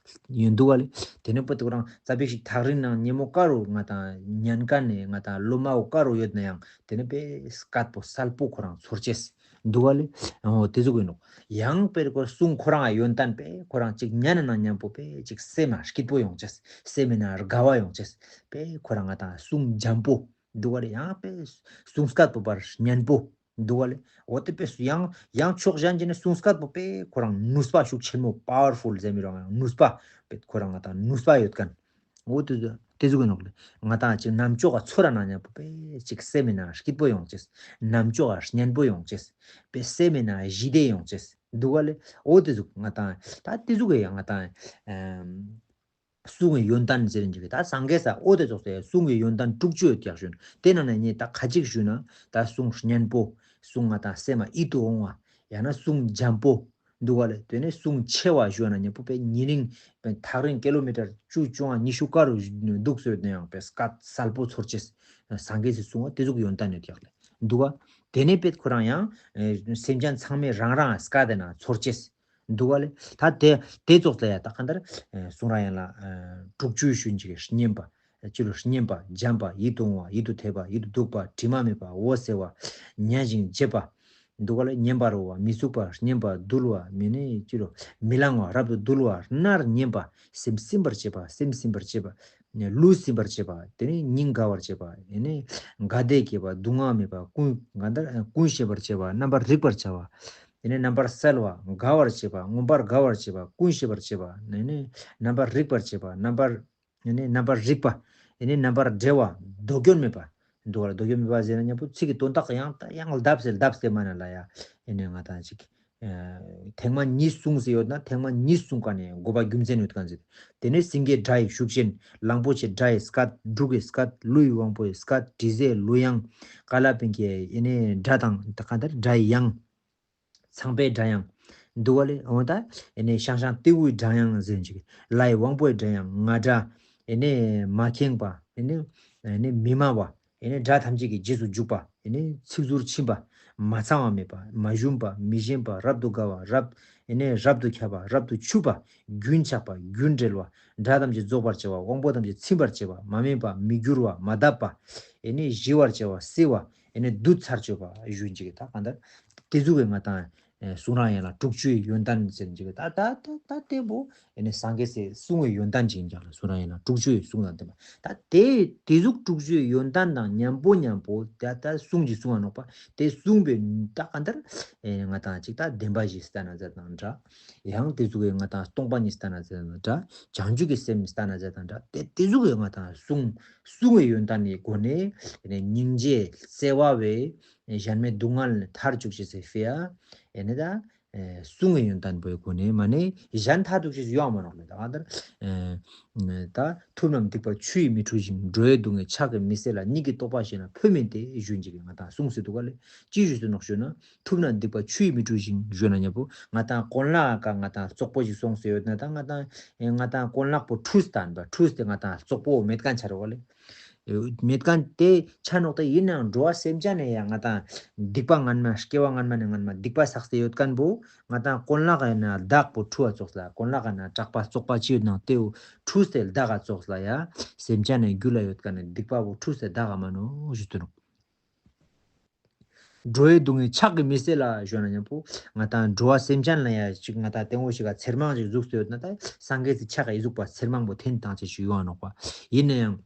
ཡོད་འདུག་ག་ལེ། དེ་ནས་པད་ཁོ་རང་ཙ་པིག་ཞིག་ཐག་རིང་ནང་ཉེ་མོ་ཀ་རུ་ང་ཏང་ཉན་མཁན་ནི་ང་ཏང་ལོ་མ་བོ་ཀ་རུ་ཡོད་ན་ཡང་དེ་ནས་པད་སྐད་པོ་གསལ་པོ་ཁོ་རང་ཚོར་ཅེས་འདུག་ག་ལེ། འོ་དེ་ཟུག་ཡིན་ནོག། ཡང་པད་ཁོ་གསུང་ཁོ་རང་ཡོན་ཏན་པད་ཁོ་རང་ཅིག་ཉན་ན་ཉམ་པོ་པད་ཅིག་སེམས་མ་སྐྱིད་པོ་ཡོང་ཅེས། སེམས་མེད་ན་དགའ་བ་ཡོང་ཅེས། པད་ཁོ་རང་ང་ཏང་གསུང་འཇམ་པོ་འདུག་ག་ལེ། ཡང་པད་གསུང་སྐད་པོ་པར་སྙན་པོ་འདུག་ག་ལེ། འོ་དེ་པད་ཡང་ཡང་ཕྱོགས་གཞན་གྱི་ནས་གསུང་སྐད་པོ་པད་ཁོ་རང་ནུས་པ་ཤུགས་ཆེན་མོ་པ་ཝར་ཕུལ་ཟེར་མི་རུང་ནུས་པ་པད་ཁོ་རང་ང་ཏང་ནུས་པ་ཡོད་མཁན། འོ་དེ་དེ་ཟུག་ཡིན་ནོག་ལེ། ང་ཏང་ཅིག་ནམ་ཅོག་ག་ཚོར་ན་ཉམ་པོ་པད་ཅིག་སེམས་མེད་ན་སྐྱིད་པོ་ཡོང་ཅེས། ནམ་ཅོག་ག་སྙན་པོ་ཡོང་ཅེས། པད་སེམས་མེད་ན་ཞི་བདེ་ཡོང་ཅེས་འདུག་ག་ལེ། འོ་དེ་ཟུག་ང་ཏང་ད་དེ་ཟུག་གི་ཡང་ང་ཏང་ཨམ། གསུང་གི་ཡོན་ཏན་ཟེར་ནི་ཅིག་ད་སངས་རྒྱས་ས་འོ་དེ་ཙོགས་སེ་གསུང་གི་ཡོན་ཏན་དྲུག་ཅུ་ཡོད་ཀྱག་ཞུ་ན། དེ་ནང་ནས་ངས་ད་ཁ་ཅིག་ཞུ་ན་ད་གསུང་སྙན་པོ། གསུང་ང་ཏང་སེམས་མ་ཡིད་དུ་འོང་བ། ཡང་ན་གསུང་འཇམ་པོ། འདུག་ག་ལེ། དེ་ནས་གསུང་ཆེ་བ་ཞུ་ན་ཉམ་པོ་པད་ཉེ་རིང་པད་ཐག་རིང་ཀི་ལོ་མི་ཊར་བཅུ་བཅོ་ལྔ་ཉི་ཤུ་ཀ་རུ་འདུག་ཟེར་ན་ཡང་པད་སྐད་གསལ་པོ་ཚོར་ཅེས། སངས་རྒྱས་སི་གསུང་བ་དེ་ཟུག་ཡོན་ཏན་ཡོད་ཀྱག་ལེ། འདུག་ག། དེ་ནས་པད་ཁོ་རང་ཡང་ཨེ་སེམས་ཅན་ཚང་མས་རང་རང་སྐད་དེ་ན་ཚོར་ཅེས། འདུག་ག་ལེ། ད་དེ་དེ་ཙོགས་ལ་ཡ་ད་གང་ལྟར་ཨེ་གསུང་ར་ཡན་ལ་ཨེ་དྲུག་ཅུའི་ཞུན་ཅིག་སྙན་པ། ཨེ་ཅི་ལོ་སྙན་པ་འཇམ་པ་ཡིད་དུ་འོང་བ་ཡིད་དུ་འཐད་པ་ཡིད་དུ་སྡུག་པ་དྲི་མ་མེད་པ་འོད་གསལ་བ། ཉན་ཞིང་བརྗེད་པ། འདུག་ག་ལེ། ཉན་པར་འོས་པ་མི་ཚུགས་པ་སྙན་པ་དུལ་བ་མི་ནི་ཅི་ལོ་མི་ལང་བ་རབ་ཏུ་དུལ་བ་རྣར་སྙན་པ་སེམས་སིམ་པར་བྱེད་པ་སེམས་སིམ་པར་བྱེད་པ། ལུས་སིམ་པར་བྱེད་པ། དེ་ནས་སྙིང་དགའ་བར་བྱེད་པ། དེ་ནས་དགའ་བདེ་སྐྱེད་པ་སྡུག་བསྔལ་མེད་པ་ཀུན་གང་ལྟར་ཀུན་ཤེས་པར་བྱེད་པ་རྣམ་པར་རིག་པར་བྱ་བ། དེ་ནས་རྣམ་པར་གསལ་བ་དགའ་བར་བྱེད་པ་མངོན་པར་དགའ་བར་བྱེད་པ་ཀུན་ཤེས་པར་བྱེད་པ། དེ་ནས་རྣམ་པར་རིག་པར་བྱེད་པ་རྣམ་པར་དེ་ནས་རྣམ་པར་རིག་པ། དེ་ནས་རྣམ་པར་བྲལ་བ་དོ་སྐྱོན་མེད་པ། འདུག་ག་ལེ། དོ་སྐྱོན་མེད་པ་ཟེར་ན་ཉམ་པོ་ཚིག་གི་དོན་དག་ཡང་ཡང་ལྡབ་སེ་ལྡབ་སེ་མ་ན་ལ་ཡ། དེ་ནས་ང་ཏང་ཅིག་ཨ་ཐེངས་མ་གཉིས་གསུངས་སེ་ཡོད་ན་ཐེངས་མ་གཉིས་གསུངས་ཀ་ནས་དགོས་པ་རྒྱུ་མཚན་ཡོད་མཁན་ཟེར། དེ་ནས་སེང་གེའི་སྒྲ་ཡི་ཤུགས་ཅན་གླང་པོ་ཆེའི་སྒྲ་ཡི་སྐད་འབྲུག་གི་སྐད་ཀླུ་ཡི་དབང་པོའི་སྐད་དྲི་ཟའི་གླུ་དབྱངས་ཀ་ལ་པིང་ཀའི་ཨེ་ནས་སྒྲ་དང་ད་གང་ལྟར་སྒྲ་ཡི་དབྱངས། ཚངས་པའི་སྒྲ་དབྱངས། འདུག་ག་ལེ། འོ་ད་ཨེ་ནས་ཤང་ཤང་ཏེའུའི་སྒྲ་དབྱངས་ཟེར་ཅིག་ལྷའི་དབང་པོའི་སྒྲ་དབྱངས་ང་སྒྲ། ཨེ་ནས་མ་ཁེངས་པ་ཨེ་ནས་ཨེ་ནས་མི་སྨྲ་བ། ཨེ་ནས་སྒྲ་ཐམས་ཅད་ཀྱི་རྗེས་སུ་འཇུག་པ། ཨེ་ནས་ཚིག་ཟུར་ཕྱིན་པ། མ་ཚང་བ་མེད་པ། མ་ཞུམ་པ། མི་ཞན་པ། རབ་ཏུ་དགའ་བ། རབ་ཨེ་ནས་རབ་ཏུ་ཁྱབ་པ། རབ་ཏུ་ཆུབ་པ། རྒྱུན་ཆགས་པ། རྒྱུན་འབྲེལ་བ། སྒྲ་ཐམས་ཅད་རྫོགས་པར་བྱེད་པ། དབང་པོ་ཐམས་ཅད་ཚིམ་པར་བྱེད་པ། མ་དམན་པ། མི་འགྱུར་བ། མ་དག་པ། ཨེ་ནས་ཞི་བར་བྱེད་པ། བསིལ་བ། ཨེ་ནས་བདུད་ཚར་གཅོད་པ་ཞུ་ཅིག་ད་གང་ལྟར་དེ་ཟུག་གི་ང་ཏང་ཨེ་གསུང་ར་ཡན་ལ་དྲུག་ཅུའི་ཡོན་ཏན་ཟེར་ཅིག་ད་ད་ད་ད་དེ་བོ་ཨེ་ནས་སངས་རྒྱས་སི་གསུང་བའི་ཡོན་ཏན་ཅིག་ཡིན་ཀྱག་ལེ། གསུང་ར་ཡན་ལ་དྲུག་ཅུའི་གསུང་དང་ལྡན་པ། ད་དེ་དེ་ཟུག་དྲུག་ཅུའི་ཡོན་ཏན་དང་མཉམ་པོ་མཉམ་པོ་ད་ད་གསུང་གི་གསུང་བ་ནོག་པ། དེ་གསུང་བའི་ད་གང་ལྟར་ཨེ་ང་ཏང་ཅིག་ད་བདེན་པ་བཞི་ལྟ་ན་ཟེར་དང་འདྲ། ཡང་དེ་ཟུག་གི་ང་ཏང་སྟོང་པ་ཉིད་ལྟ་ན་ཟེར་དང་འདྲ། བྱང་ཆུབ་ཀྱི་སེམས་ལྟ་ན་ཟེར་དང་འདྲ། དེ་དེ་ཟུག་གི་ང་ཏང་གསུང་གསུང་བའི་ཡོན་ཏན་ནི་སྒོ་ནས་ཨེ་ནས་སྙིང་རྗེ་བརྩེ་བ་བས་གཞན་མའི་སྡུག་བསྔལ་ནས་ཐར་བཅུག་ཅེས་སི་ཕི་ཡ། ཨེ་ནས་ད་ཨེ་གསུང་གི་ཡོན་ཏན་པོའི་སྒོ་ནས་མ་ནས་གཞན་ཐར་བཅུག་ཅེས་ཡོང་མ་ནོག་ལེ། ད་གང་ལྟར་ཨེ་ད་ཐུབ་རྣམས་སྡིག་པ་ཆུ་ཡིས་མི་འཁྲུ་ཞིང་། འགྲོ་བའི་སྡུག་བསྔལ་ཕྱག་གིས་མི་སེལ་ལ། གཉིས་ཀྱིས་རྟོགས་པ་བཞེད་ན་ཕོད་མིན་ཏེ་ཞུ་ཅིག་ང་ཏང་གསུངས་སེ་འདུག་ག་ལེ། ཅི་ཞུས་སེ་ནོག་ཞུ་ན། ཐུབ་རྣམས་སྡིག་པ་ཆུ་ཡིས་མི་འཁྲུ་ཞིང་ཞུ་ན་ཉམ་པོ་ང་ཏང་གོན་ལག་ག་ང་ཏང་བཙོག་པོ་ཞིག་སོང་སེ་ཡོད་ན་ད་ང་ཏང་ཨེ་ང་ཏང་གོན་ལག་པོ་འཁྲུས་ཏང་པ་འཁྲུས་ཏེ་ང་ཏང་བཙོག་པོ་མེད་མཁན་ཆ་རོག་ལེ། མེད་མཁན་དེ་ཆ་ནོག་ད་ཡིན་ནའང་འགྲོ་བ་སེམས་ཅན་ནི་ཡང་ང་ཏང་སྡིག་པ་སྔན་མ་སྐྱེ་བ་སྔན་མ་ནས་སྔན་མ་སྡིག་པ་བསགས་ཏེ་ཡོད་མཁན་པོ་ང་ཏང་གོན་ལག་ཡིན་ན་བདག་པོ་འཁྲུ་བ་ཙོགས་ལ་གོན་ལག་ཡིན་ན་དྲག་པ་བཙོག་པ་ཅི་ཡོད་ནང་དེའུ་འཁྲུས་ཏེ་བདག་ག་ཙོགས་ལ་ཡ་སེམས་ཅན་ནི་རྒྱུད་ལ་ཡོད་མཁན་ནི་སྡིག་པ་བོ་འཁྲུས་ཏེ་བདག་ག་མ་ནོག་ཞུ་དུ་ནོག། འགྲོ་བའི་སྡུག་བསྔལ་ཕྱག་གིས་མི་སེལ་ལ་ཞུ་ན་ཉམ་པོ་ང་ཏང་འགྲོ་བ་སེམས་ཅན་ལ་ཡ་ཅིག་ང་ཏང་སྟེང་འོ་ཞིག་ག་ཚེར་མང་ཞིག་ཟུག་སྟེ་ཡོད་ན་ད་སངས་རྒྱས་སི་ཕྱག་གི་ཟུག་པ་ཚེར་མང་པོ་འཐེན་ཏང་ཅེས་ཞིག་ཡོང་ང་ནོག་པ། ཡིན་ན་ཡང་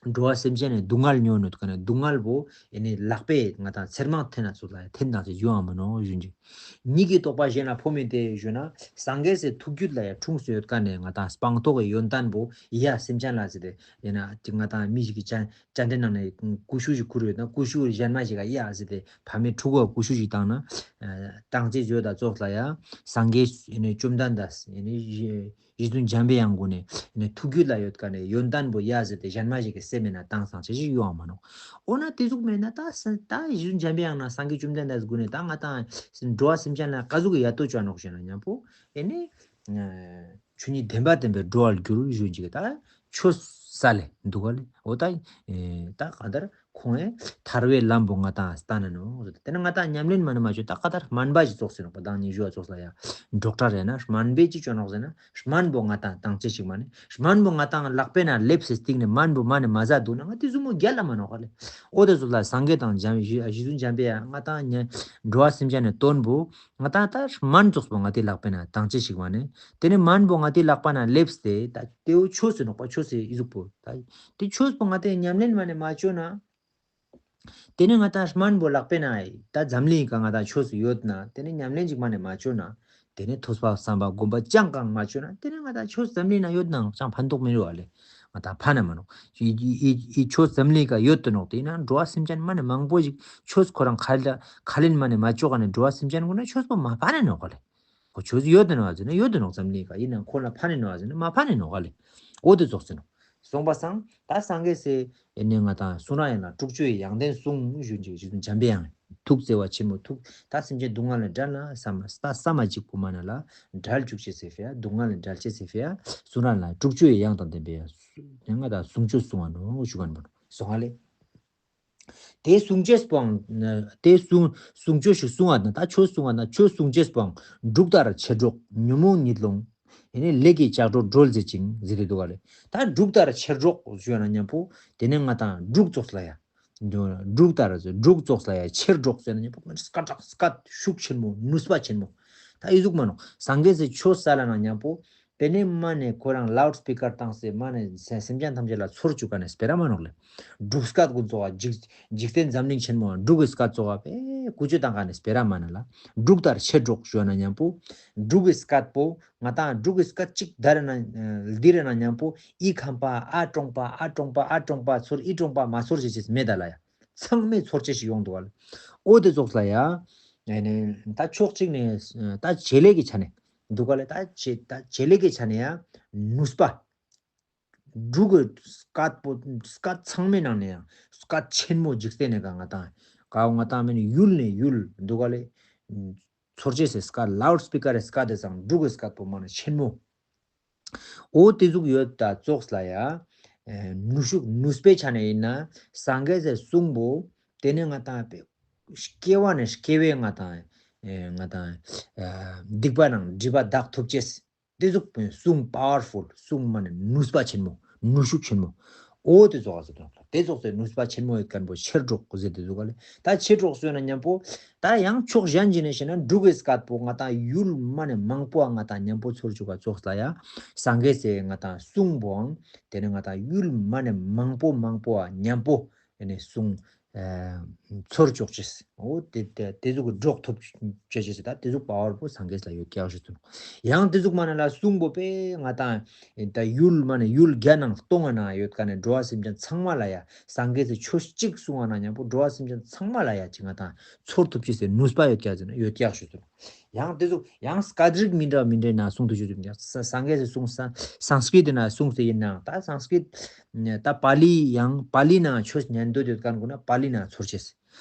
འགྲོ་བ་སེམས་ཅན་ནི་སྡུག་བསྔལ་མྱོང་ནོག་ག་ནི་སྡུག་བསྔལ་བོ་ཨེ་ནི་ལག་པས་ང་ཏང་ཚེར་མང་འཐེན་ན་ཙོགས་ལ་ཡ་འཐེན་ཏང་ཅེས་ཡོང་ང་མ་ནོག་ཞུ་ཅིག། གཉིས་ཀྱིས་རྟོགས་པ་བཞེད་ན་ཕོད་མིན་ཏེ་ཞུ་ན་སངས་རྒྱས་སི་ཐུགས་རྒྱུད་ལ་ཡ་འཁྲུངས་སེ་ཡོད་མཁན་ནི་ང་ཏང་སྤངས་རྟོགས་ཀྱི་ཡོན་ཏན་པོ་ཡ་སེམས་ཅན་ལ་ཟེར་ཏེ་ཡིན་ན་ཅིག་ང་ཏང་མི་ཞིག་གི་ཅ་ཅ་འདྲེ་ནང་ནས་ཀུ་ཤུ་ཞིག་ཁུར་ཡོད་ན་ཀུ་ཤུ་གཞན་མ་ཞིག་ག་ཡ་ཟེར་ཏེ་ཕ་མའི་ཕྲུ་གུ་ཀུ་ཤུ་ཞིག་བཏང་ན་ཨ་བཏང་ཅེས་ཡོད་ད་ཙོགས་ལ་ཡ་སངས་རྒྱས་ཡིན་ནི་བཅོམ་ལྡན་འདས་ཡིན་ནི་རྗེ་བཙུན་འཇམ་པའི་དབྱངས་ཀུན་ནས་ཡིན་ནི་ཐུགས་རྒྱུད་ལ་ཡོད་མཁན་ནི་ཡོན་ཏན་པོ་ཡ་ཟེར་ཏེ་གཞན་མ་ཞིག་གི་སེམས་མེད་ན་བཏང་སང་ཅེས་ཞིག་ཡོང་ང་མ་ནོག། འོ་ན་དེ་ཟུག་མེད་ན་ད་ས་ད་རྗེ་བཙུན་འཇམ་པའི་དབྱངས་ན་སངས་རྒྱས་བཅོམ་ལྡན་འདས་ཀུན་ནས་ད་ང་ཏང་འགྲོ་བ་སེམས་ཅན་ལ་ག་ཟུག་གི་ཡ་ཏོ་བཅོ་ནོག་ཞེ་ན་ཉམ་པོ་ཨེ་ནི་ཆོས་ཉིད་བདེན་པ་བདེན་པའི་འགྲོ་བར་འགྱུར་ཞུ་ཅིག་ད་ཆོས་ས་ལེ་འདུག་ག་ལེ། འོ་ད་ཨེ་ད་གང་ལྟར་ ཁོང་ངི་ཐར་པའི་ལམ་པོ་ང་ཏང་སྟན་ན་ནོག། དེ་ནེ་ང་ཏང་ཉམས་ལེན་མ་ནེ་མ་ཅོ་ད་ཀ་ཏར་སྨན་པ་ཞིག་ཙོགས་ཟེར་ནོག་པ། དང་ཉིད་ཞུ་བ་ཙོགས་ལ་ཡ་ཌོག་ཊར་ཡང་ན་སྨན་པ་ཞིག་ཅོ་ནོག་ཟེར་ན་སྨན་པོ་ང་ཏང་ཏང་ཅེས་ཤིག་མ་ནེ་སྨན་པོ་ང་ཏང་ལག་པའི་ནང་ལེབས་སེ་སྟིང་ནེ་སྨན་པོ་མ་ནེ་མ་ཟ་དུག་ན་ང་ཏེ་ཟུག་མོ་རྒྱལ་ལ་མ་ནོག་ག་ལེ། འོ་དེ་ཙོགས་ལ་སངས་རྒྱས་དང་འཇམ་རྗེ་བཙུན་འཇམ་པའི་ཡང་ང་ཏང་ཉ་འགྲོ་བ་སེམས་ཅན་ནི་དོན་པོ་ང་ཏང་ད་སྨན་ཙོགས་པོ་ང་ཏི་ལག་པའི་ནང་ཏང་ཅེས་ཤིག་མ་ནེ། དེ་ནེ་སྨན་པོ་ང་ཏི་ལག་པའི་ནང་ལེབས་ཏེ་ད་དེའོ་ཆོས་ཟེར་ནོག་པ། ཆོས་ཟེར་ཨི་ཟུག་པོ་ད་དེ་ཆོས་པོ་ང་ཏི་ཉམས་ལེན་མ་ནེ་མ་ཅོ་ན། དེ་ནེ་ང་ཏང་སྨན་པོ་ལག་པའི་ནང་ད་འཛམ་གླིང་ཀ་ང་ཏང་ཆོས་ཡོད་ན་དེ་ནེ་ཉམས་ལེན་ཅིག་མ་ནེ་མ་ཅོ་ན། དེ་ནེ་ཐོས་པ་བསམ་པ་སྒོམ་པ་ཅང་གང་མ་ཅོ་ན་དེ་ནེ་ང་ཏང་ཆོས་འཛམ་གླིང་ན་ཡོད་ནའང་ཅང་ཕན་ཐོགས་མི་རུག་ག་ལེ། ང་ཏང་ཕན་ན་མ་ནོག། ཨི་ཨི་ཨི་ཆོས་འཛམ་གླིང་ཀ་ཡོད་དེ་ནོག། དེ་ན་འགྲོ་བ་སེམས་ཅན་མ་ནེ་མང་པོ་ཞིག་ཆོས་ཁོ་རང་ཁས་ལེན་མ་ནེ་མ་ཅོ་ག་ནེ་འགྲོ་བ་སེམས་ཅན་གུན་ན་ཆོས་པོ་མ་ཕན་ནི་ནོག་ག་ལེ། ཁོ་ཆོས་ཡོད་དེ་ནོག་ཟེར་ན་ཡོད་དེ་ནོག། འཛམ་གླིང་ཀ་ཨིན་ན་ཁོ་ལ་ཕན་ནི་ནོག་ཟེར་ན་མ་ཕན་ནི་ནོག་ག་ལེ། འོ་དེ་ཙོགས་ཟེར་ནོག། སོང་པ་སང་ད་སངས་རྒྱས་སི་ཨེ་ནེ་ང་ཏང་གསུང་རབ་ཡན་ལག་དྲུག་ཅུའི་ཡང་ལྡན་གསུང་ཞུ་ཅེས་ཞུ་འཇམ་པའི་དབྱངས། ཐུགས་བརྩེ་བ་ཆེན་པོ་ཐུགས་ད་སེམས་ཅན་སྡུག་བསྔལ་ལས་བསྒྲལ་ན་བསམ་ད་བསམ་པ་གཅིག་པོ་མ་ནེ་ལ་བསྒྲལ་བཅུག་ཅེས་སི་ཕི་ཡ་སྡུག་བསྔལ་ལས་བསྒྲལ་ཅེས་སི་ཕི་ཡ་གསུང་རབ་ཡན་ལག་དྲུག་ཅུའི་ཡང་དང་ལྡན་པའི་ཡ་ང་ཏང་གསུང་ཆོས་གསུང་བ་ནོག་ཞུ་ག་ནོག། སོང་ང་ལེ། དེ་གསུང་ཅེས་པོའང་དེ་གསུང་གསུང་ཆོས་ཤིག་གསུང་བ་ན་ད་ཆོས་གསུང་བ་ན་ཆོས་གསུང་ཅེས་པོའང་འབྲུག་ལྟར་ཆེར་སྒྲོགས་ཉོན་མོངས་གཉིད་སློང་། ཡེ་ནེ་ལས་ཀྱི་ལྕགས་སྒྲོག་སྒྲོལ་མཛད་ཅིང་ཟེར་ཏེ་འདུག་ག་ལེ། ད་འབྲུག་ལྟར་ཆེར་སྒྲོགས་ཞུ་བ་ན་མཉམ་པོ་དེ་ནེ་ང་ཏང་འབྲུག་ཙོགས་ལ་ཡ། འབྲུག་ལྟར་འབྲུག་ཙོགས་ལ་ཡ་ཆེར་སྒྲོགས་ཟེར་ན་མཉམ་པོ་སྐད་གྲགས་སྐད་ཤུགས་ཆེན་མོ་ནུས་པ་ཆེན་མོ། ད་ཨི་ཟུག་མ་ནོག། སངས་རྒྱས་སི་ཆོས་སལ་ན་མཉམ་པོ། དེ་ནེ་མ་ནེ་ཁོ་རང་ལའུཌ་སྤི་ཀར་བཏང་སྟེ་མ་ནེ་སེམས་ཅན་ཐམས་ཅད་ལ་ཚོར་བཅུག་ག་ནེ་སྤེ་ར་མ་ནོག་ལེ། འབྲུག་སྐད་གུན་ཙོགས་འཇིག་འཇིག་རྟེན་འཛམ་གླིང་ཆེན་མོ་འབྲུག་གི་སྐད་ཙོགས་པེ་ཀུ་ཅོ་བཏང་ག་ནེ་སྤེ་ར་མ་ནེ་ལ། འབྲུག་ལྟར་ཆེར་སྒྲོགས་ཞུ་བ་ན་མཉམ་པོ། འབྲུག་གི་སྐད་པོ་ང་ཏང་འབྲུག་གི་སྐད་ཅིག་ད་རེ་ན་འདི་རེ་ན་མཉམ་པོ་ཨི་ཁམས་པ་ཨ་གྲོང་པ་ཨ་གྲོང་པ་ཨ་གྲོང་པ་ཚོར་ཨི་གྲོང་པ་མ་ཚོར་ཅེས་ཅེས་མེད་ད་ལ་ཡ། ཚང་མས་ཚོར་ཅེས་ཤིག་ཡོང་འདུག་ག་ལེ། འོ་དེ་ཙོགས་ལ་ཡ། ཨེ་ནེ་ད་ཕྱོགས་གཅིག་ནེ་ད་བྱེད་ལས་ཀྱི་ཆ་ནེ་འདུག་ག་ལེ། ད་བྱེད་ད་བྱེད་ལས་ཀྱི་ཆ་ནེ་ཡ་ནུས་པ། འབྲུག་གི་སྐད་པོ་སྐད་ཚང་མའི་ནང་ནེ་ཡང་སྐད་ཆེན་མོ་འཇིག་རྟེན་ནེ་ཀ་ང་ཏང་ཀ་ང་ཏང་མེད་ཡུལ་ནེ་ཡུལ་འདུག་ག་ལེ། ཚོར་ཅེས་སི་སྐད་ལའུཌ་སྤི་ཀར་རི་སྐད་དེ་སང་འབྲུག་གི་སྐད་པོ་མ་ནེ་ཆེན་མོ། འོ་དེ་ཟུག་ཡོད་ད་ཙོགས་ལ་ཡ། ཨེ་ནུས་ཤུགས་ནུས་པའི་ཆ་ནེ་ཡིན་ན་སངས་རྒྱས་སི་གསུང་པོ་དེ་ནེ་ང་ཏང་སྐྱེ་བ་ནེ་སྐྱེ་བའི་ང་ཏང་ཨེ་ང་ཏང་ཨེ་སྡིག་པ་ནང་སྒྲིབ་པ་དག་ཐུབ་ཅེས། དེ་ཟུག་པའི་གསུང་པ་ཝར་ཕུལ་གསུང་མ་ནེ་ནུས་པ་ཆེན་མོ་ནུས་ཤུགས་ཆེན་མོ། འོ་དེ་ཙོགས་ཟེར་དོ། དེ་ཙོགས་སི་ནུས་པ་ཆེན་མོ་ཡོད་མཁན་པོ་ཆེར་སྒྲོགས་ཟེར་ཏེ་འདུག་ག་ལེ། ད་ཆེར་སྒྲོགས་ཟེར་ན་མཉམ་པོ་ད་ཡང་ཕྱོགས་གཞན་ཞིག་ནེ་བཤད་ན་འབྲུག་གི་སྐད་པོ་ང་ཏང་ཡུལ་མ་ནེ་མང་པོ་ང་ཏང་མཉམ་པོ་ཚོར་བཅུག་ག་ཙོགས་ལ་ཡ། སངས་རྒྱས་སི་ང་ཏང་གསུང་པོའང་དེ་ནེ་ང་ཏང་ཡུལ་མ་ནེ་མང་པོ་མང་པོ་མཉམ་པོ་ཨེ་ནེ་གསུང་ཚོར་བཅུག་ཅེས། འོ་དེ་དེ་དེ་ཟུག་གི་སྒྲོག་ཐུབ་ཅེས་ཅེས་ད་དེ་ཟུག་པ་ཝར་པོ་སངས་རྒྱས་ལ་ཡོད་ཀྱག་ཞུ་ཚུལ། ཡང་དེ་ཟུག་མ་ནེ་ལ་གསུང་པོ་པེ་ང་ཏང་ད་ཡུལ་མ་ནེ་ཡུལ་བརྒྱ་ནང་སྟོང་ང་ནང་ཡོད་མཁན་ནི་འགྲོ་བ་སེམས་ཅན་ཚང་མ་ལ་ཡ་སངས་རྒྱས་སི་ཆོས་གཅིག་གསུང་བ་ན་མཉམ་པོ་འགྲོ་བ་སེམས་ཅན་ཚང་མ་ལ་ཡ་ཅིག་ང་ཏང་ཚོར་ཐུབ་ཅེས་སི་ནུས་པ་ཡོད་ཀྱག་ཟེར་ན་ཡོད་ཀྱག་ཞུ་ཚུལ། ཡང་དེ་ཟུག་ཡང་སྐད་རིགས་མི་འདྲ་མི་འདྲའི་ནང་གསུང་དུ་ཞུ་ཚུལ། ཡང་ས་སངས་རྒྱས་སི་གསུང་ས་སཾ་སྐྲྀ་ཏའི་ནང་གསུང་སྟེ་ཡིན་ནའང་ད་སཾ་སྐྲྀ་ད་པཱ་ལི་ཡང་པཱ་ལི་ནང་ཆོས་ཉན་འདོད་ཡོད་མཁན་གུན་ན་པཱ་ལི་ནང་ཚོར་ཅེས།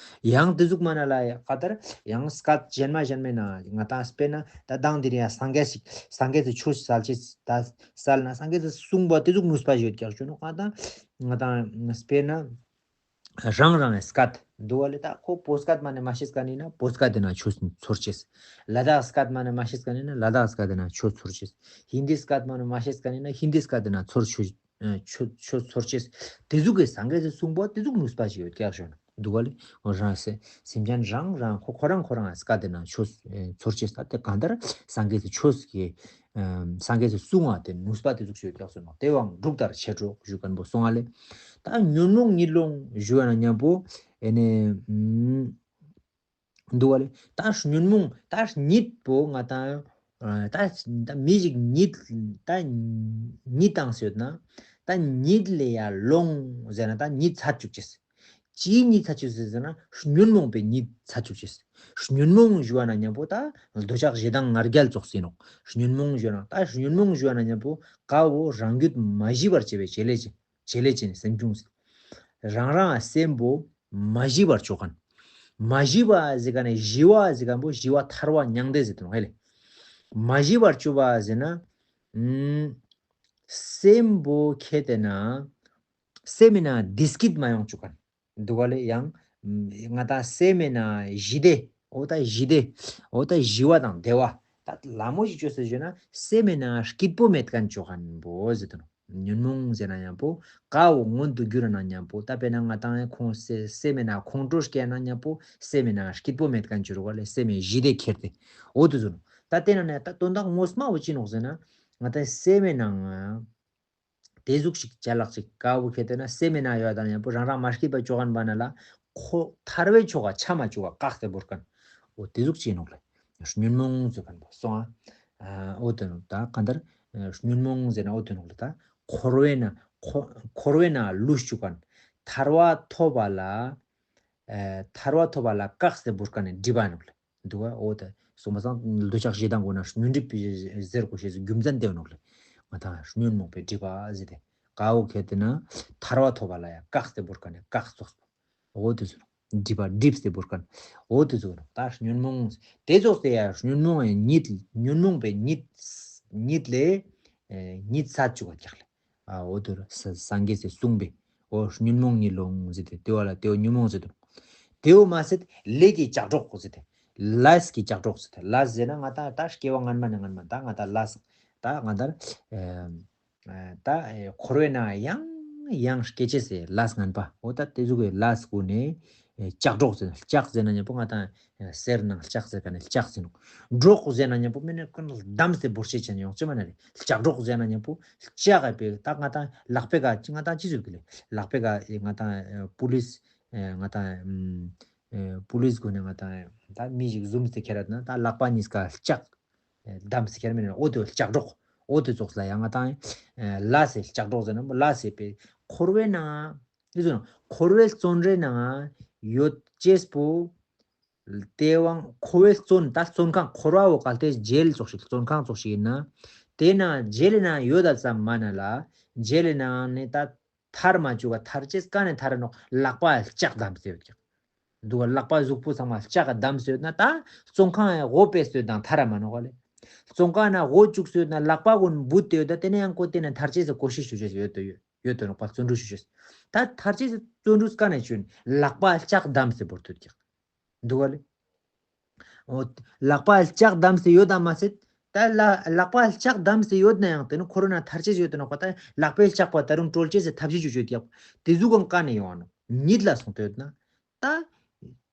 ཡང་དེ་ཟུག་མ་ནེ་ལ་ཡ་ཀ་ཏར་ཡང་སྐད་གཞན་མ་གཞན་མའི་ནང་ང་ཏང་དཔེར་ན་ད་དང་དེ་རིང་ཡང་སངས་རྒྱས་ཤིག་སངས་རྒྱས་སི་ཆོས་སལ་ཅེས་ད་སལ་ན་སངས་རྒྱས་སི་གསུང་པོ་དེ་ཟུག་ནུས་པ་ཡོད་ཀྱག་ཞུ་ནོག། ང་ཏང་ང་ཏང་དཔེར་ན་རང་རང་སྐད་འདུག་ག་ལེ། ད་ཁོ་བོད་སྐད་མ་ནེ་མ་ཤེས་མཁན་ཡིན་ན་བོད་སྐད་དེ་ན་ཆོས་ཚོར་ཅེས། ལ་དྭགས་སྐད་མ་ནེ་མ་ཤེས་མཁན་ཡིན་ན་ལ་དྭགས་སྐད་དེ་ན་ཆོས་ཚོར་ཅེས། ཧིན་དི་སྐད་མ་ནེ་མ་ཤེས་མཁན་ཡིན་ན་ཧིན་དི་སྐད་དེ་ན་ཚོར་ཆོས་ཆོས་ཆོས་ཚོར་ཅེས། དེ་ཟུག་གི་སངས་རྒྱས་སི་གསུང་པོ་དེ་ཟུག་ནུས་པ་ཞིག་ཡོད་ཀྱག་ཞུ་ནོག། འདུག་ག་ལེ། འོ་རང་སེ་སེམས་ཅན་རང་རང་ཁོ་ཁོ་རང་ཁོ་རང་སྐད་དེ་ན་ཆོས་ཚོར་ཅེས། ད་དེ་གང་ལྟར་སངས་རྒྱས་སི་ཆོས་ཀྱི་སངས་རྒྱས་སི་གསུང་བ་དེ་ནུས་པ་དེ་ཟུག་ཞིག་ཡོད་ཀྱག་ཞུ་ནོག། དེ་བོའང་འབྲུག་ལྟར་ཆེར་སྒྲོགས་ཞུ་མཁན་པོ་སོང་ང་ལེ། ད་ཉོན་མོངས་གཉིད་སློང་ཞུ་བ་ན་མཉམ་པོ་ཨེ་ནེ་འདུག་ག་ལེ། ད་ཉོན་མོངས་ད་གཉིད་པོ་ང་ཏང་ད་ད་མི་ཞིག་གཉིད་ད་གཉིད་བཏང་ཡོད་ན་ད་གཉིད་ལས་ཡ་སློང་ཟེར་ན་ད་གཉིད་ཚར་བཅུག་ཅེས། ཅིའི་གཉིད་ཚར་བཅུག་ཅེས་ཟེར་ན་ཉོན་མོངས་པའི་གཉིད་ཚར་བཅུག་ཅེས། ཉོན་མོངས་ཞུ་བ་ན་མཉམ་པོ་ད་འདོད་ཆགས་ཞེ་སྡང་ང་རྒྱལ་ཙོགས་ཡིན་ནོག། ཉོན་མོངས་ཞུ་བ་ན་ད་ཉོན་མོངས་ཞུ་བ་ན་མཉམ་པོ་ཀ་བོ་རང་རྒྱུད་མ་ཞི་བར་བྱེད་པའི་བྱེད་ལས་ཅན། བྱེད་ལས་ཅན་སེམས་བྱུང་ཟེར། རང་རང་སེམས་པོ་མ་ཞི་བར་བཅོ་མཁན། མ་ཞི་བ་ཟེར་མཁན་ནི་ཞི་བ་ཟེར་མཁན་པོ་ཞི་བ་ཐར་པ་མྱང་འདས་ཟེར་དོན་ཧེ་ལེ། མ་ཞི་བར་བཅོ་བ་ཟེར་ན་ཨུམ་སེམས་པོ་ཁྱེད་དེ་ན་སེམས་མི་ན་བདེ་སྐྱིད་མ་ཡོང་བཅུག་མཁན། འདུག་ག་ལེ། ཡང་ང་ཏང་སེམས་མེད་ན་ཞི་བདེ། འོ་ད་ཞི་བདེ། འོ་ད་ཞི་བ་དང་བདེ་བ། ད་ལ་མོ་ཞིག་ཅོས་ཟེར་ན་སེམས་མེད་ན་སྐྱིད་པོ་མེད་མཁན་ཅོ་མཁན་པོ་ཟེར་དུ་ནོག། ཉོན་མོངས་ཟེར་ན་ཉམ་པོ་ཀ་བོ་མངོན་དུ་གྱུར་ན་ཉམ་པོ། ད་དཔེར་ན་ང་ཏང་ཁོང་སེ་སེམས་མེད་ན་ཁོང་ཁྲོ་སྐྱེ་ན་ཉམ་པོ་སེམས་མེད་ན་སྐྱིད་པོ་མེད་མཁན་ཅོ་རུག་ག་ལེ། སེམས་མེད་ཞི་བདེ་ཁྱེར་ཏེ། འོ་དེ་ཟུག་ནོག། ད་དེ་ན་ནི་ད་དོན་དག་ངོ་མ་བོ་ཅི་ནོག་ཟེར་ན་ང་ཏང་སེམས་མེད་ནང་དེ་ཟུག་ཞིག་ཅ་ལག་ཅིག་ཀ་བོ་ཁྱེར་ཏེ་ན་སེམས་མེད་ན་ཡོད་དང་ཉམ་པོ་རང་རང་མ་སྐྱིད་པ་ཅོ་མཁན་པ་ན་ལ་ཁོ་ཐར་བའི་ཆོ་ག་ཆ་མ་ཅུག་ག་བཀག་སྟེ་བོར་མཁན། འོ་དེ་ཟུག་ཅིག་ནོག་ལེ། ཉོན་མོངས་ཟེར་མཁན་པོ་སོང་ཨ། འོ་དེ་ནོག། ད་གང་ལྟར་ཉོན་མོངས་ཟེར་ན་འོ་དེ་ནོག་ལེ། ད་འཁོར་བའི་ནང་འཁོར་བའི་ནང་ལུས་ཅུག་མཁན། ཐར་བ་ཐོབ་པ་ལ་ཨ་ཐར་བ་ཐོབ་པ་ལ་བཀག་སྟེ་བོར་མཁན་ནི་སྒྲིབ་པ་ནོག་ལེ། འདུག་ག། འོ་དེ་སོང་པ་སང་འདོད་ཆགས་ཞེ་སྡང་གོ་ན་ཉོན་སྒྲིབ་ཟེར་གོ་ཤེས་སི་རྒྱུ་མཚན་དེ་ནོག་ལེ། ང་ཏང་ཉོན་མོངས་པའི་སྒྲིབ་པ་ཟེར་ཏེ། ཀ་བོ་ཁྱེར་ཏེ་ན་ཐར་བ་ཐོབ་པ་ལ་ཡང་བཀག་སྟེ་བོར་མཁན་ནི་བཀག་ཙོགས་པོ། འོ་དེ་ཟུག་ནོག། སྒྲིབ་པ་སྒྲིབ་སྟེ་བོར་མཁན། འོ་དེ་ཟུག་ནོག། ད་ཉོན་མོངས་དེ་ཙོགས་སེ་ཡ་ཉོན་མོངས་པའི་ཉིད་ཉོན་མོངས་པའི་ཉིད་ཉིད་ལས་ཉིད་ཚད་ཅུག་ག་ཀྱག་ལེ། ཨ་འོ་དེ་རུ་ས་སངས་རྒྱས་སི་གསུངས་པའི་འོ་ཉོན་མོངས་ཉིད་ལོངས་ཟེར་ཏེ། དེ་བོ་ལ་དེ་བོ་ཉོན་མོངས་ཟེར་དུ། དེ་བོ་མ་ཟད་ལས་ཀྱི་ལྕགས་སྒྲོག་ཟེར་ཏེ། ལས་ཀྱི་ལྕགས་སྒྲོག་ཟེར་ཏེ། ལས་ཟེར་ན་ང་ཏང་ད་སྐྱེ་བ་སྔན་མ་ནེ་སྔན་མ་ད་ང་ཏང་ལས་ད་ང་ཏང་ཨ་ད་འཁོར་བའི་ནང་ཡང་ཡང་སྐྱེ་ཅེས་སི་ལས་ངན་པ། འོ་ད་དེ་ཟུག་གི་ལས་གུན་ནི་ལྕགས་སྒྲོག་ཟེར་ན། ལྕགས་ཟེར་ན་ཉམ་པོ་ང་ཏང་གསེར་ནང་ལྕགས་ཟེར་མཁན་ནི་ལྕགས་ཟེར་ནོག། སྒྲོག་ཟེར་ན་ཉམ་པོ་མེ་ནེ་ཀུན་བསྡམས་ཏེ་བོར་ཅེས་ཅན་ཡོང་ཅེས་མ་ནེ་རེ། ལྕགས་སྒྲོག་ཟེར་ན་ཉམ་པོ་ལྕགས་པའི་ད་ང་ཏང་ལག་པའི་ཀ་ང་ཏང་ཅི་ཟེར་གི་ལེ། ལག་པའི་ཀ་ང་ཏང་པུ་ལིས་ང་ཏང་པུ་ལིས་གུན་ནི་ང་ཏང་ད་མི་ཞིག་བཟུང་སྟེ་ཁྱེར་ར་ན་ད་ལག་པ་གཉིས་ཀ་ལྕགས་བསྡམས་སེ་ཁྱེར་མེད་ན། འོ་དེ་ལྕགས་སྒྲོག། འོ་དེ་ཙོགས་ལ་ཡང་ང་ཏང་ལས་སི་ལྕགས་སྒྲོག་ཟེར་ན་ལས་སི་པའི་འཁོར་བའི་ནང་ཨི་ཟུག་ནོག། འཁོར་བའི་བཙོན་རའི་ནང་ཡོད་ཅེས་པོ། དེ་བོའང་འཁོར་བའི་བཙོན་ད་བཙོན་ཁང་འཁོར་བ་བོ་གལ་ཏེ་ཇེལ་ཙོགས་ཤིག་བཙོན་ཁང་ཙོགས་ཤིག་ཡིན་ན། དེ་ན་ཇེལ་ནང་ཡོད་ད་ཙམ་མ་ན་ལ་ཇེལ་ནང་ནེ་ད་ཐར་མ་ཅུག་ག་ཐར་ཅེས་ཀ་ནེ་ཐར་ནོག། ལག་པ་ལྕགས་བསྡམས་སེ་ཡོད་ཀྱག། འདུག་ག། ལག་པ་གཟུགས་པོ་ཚང་མ་ལྕགས་བསྡམས་སེ་ཡོད་ན་ད་བཙོན་ཁང་ཡ་འོ་ཕེས་སེ་ཡོད་དང་ཐར་ར་མ་ནོག་ག་ལེ། བཙོན་ཁང་ན་འོ་བཅུག་སེ་ཡོད་ན་ལག་པ་གུན་བུད་དེ་ཡོད་ད། དེ་ནེ་ཡང་ཁོ་དེ་ནེ་ཐར་ཅེས་སི་ཀོ་ཤིས་ཞུ་ཅེས་ཡོད་དོ་ཡོད་ཡོད་དོ་ནོག་པ། བརྩོན་འགྲུས་ཞུ་ཅེས། ད་ཐར་ཅེས་སི་བརྩོན་འགྲུས་ཀ་ནེ་ཅོ་ཡིན། ལག་པ་ལྕགས་བསྡམས་སེ་བོར་ཏེ་ཡོད་ཀྱག། འདུག་ག་ལེ། འོ་ལག་པ་ལྕགས་བསྡམས་སེ་ཡོད་དང་མ་ཟད། ད་ལ་ལག་པ་ལྕགས་བསྡམས་སེ་ཡོད་ན་ཡང་དེ་ནེ་འཁོར་བའི་ནང་ཐར་ཅེས་ཡོད་དོ་ནོག་པ། ད་ལག་པའི་ལྕགས་པ་ད་རུང་གྲོལ་ཅེས་སི་ཐབས་ཤེས་ཅོ་ཅེས་ཡོད་ཀྱག། དེ་ཟུག་གང་ཀ་ནེ་ཡོང་ང་ནོག། ཉིད་ལ་སོང་སྟེ་ཡོད་ན། ད་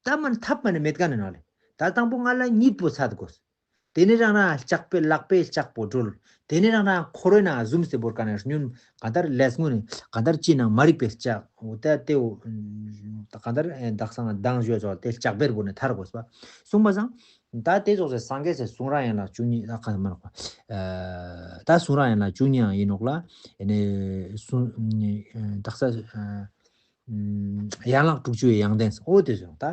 ད་མ་ནེ་ཐབས་མ་ནེ་མེད་ཀ་ནེ་ནོག་ལེ། ད་དང་པོ་ང་ལ་ཉིད་པོ་ཚད་དགོས། དེ་ནེ་རང་རང་ལྕགས་པའི་ལག་པའི་ལྕགས་པོ་གྲོལ། དེ་ནེ་རང་རང་འཁོར་བའི་ནང་བཟུང་སྟེ་བོར་མཁན་ནི་ཉོན་གང་ལྟར་ལས་ངན་ནི་གང་ལྟར་ཅི་ནང་མ་རིག་པའི་ལྕགས། འོ་ད་དེ་བོ་གང་ལྟར་དག་སང་དང་ཞུ་ཙོགས་དེ་ལྕགས་པའི་སྒོ་ནེ་ཐར་དགོས་པ། གསུངས་པ་སང་། ད་དེ་ཙོགས་སེ་སངས་རྒྱས་སི་གསུང་རབ་ཡན་ལག་བཅུ་གཉིས་ད་ག་མ་ནོག་པ། ད་གསུང་རབ་ཡན་ལག་བཅུ་གཉིས་ཡང་ཡིན་ནོག་ལེ། ཨེ་ནེ་གསུང་དག་ས་ཡན་ལག་དྲུག་ཅུ་ཡི་ཡང་སྟེང་། འོ་དེ་ཙོགས་ད་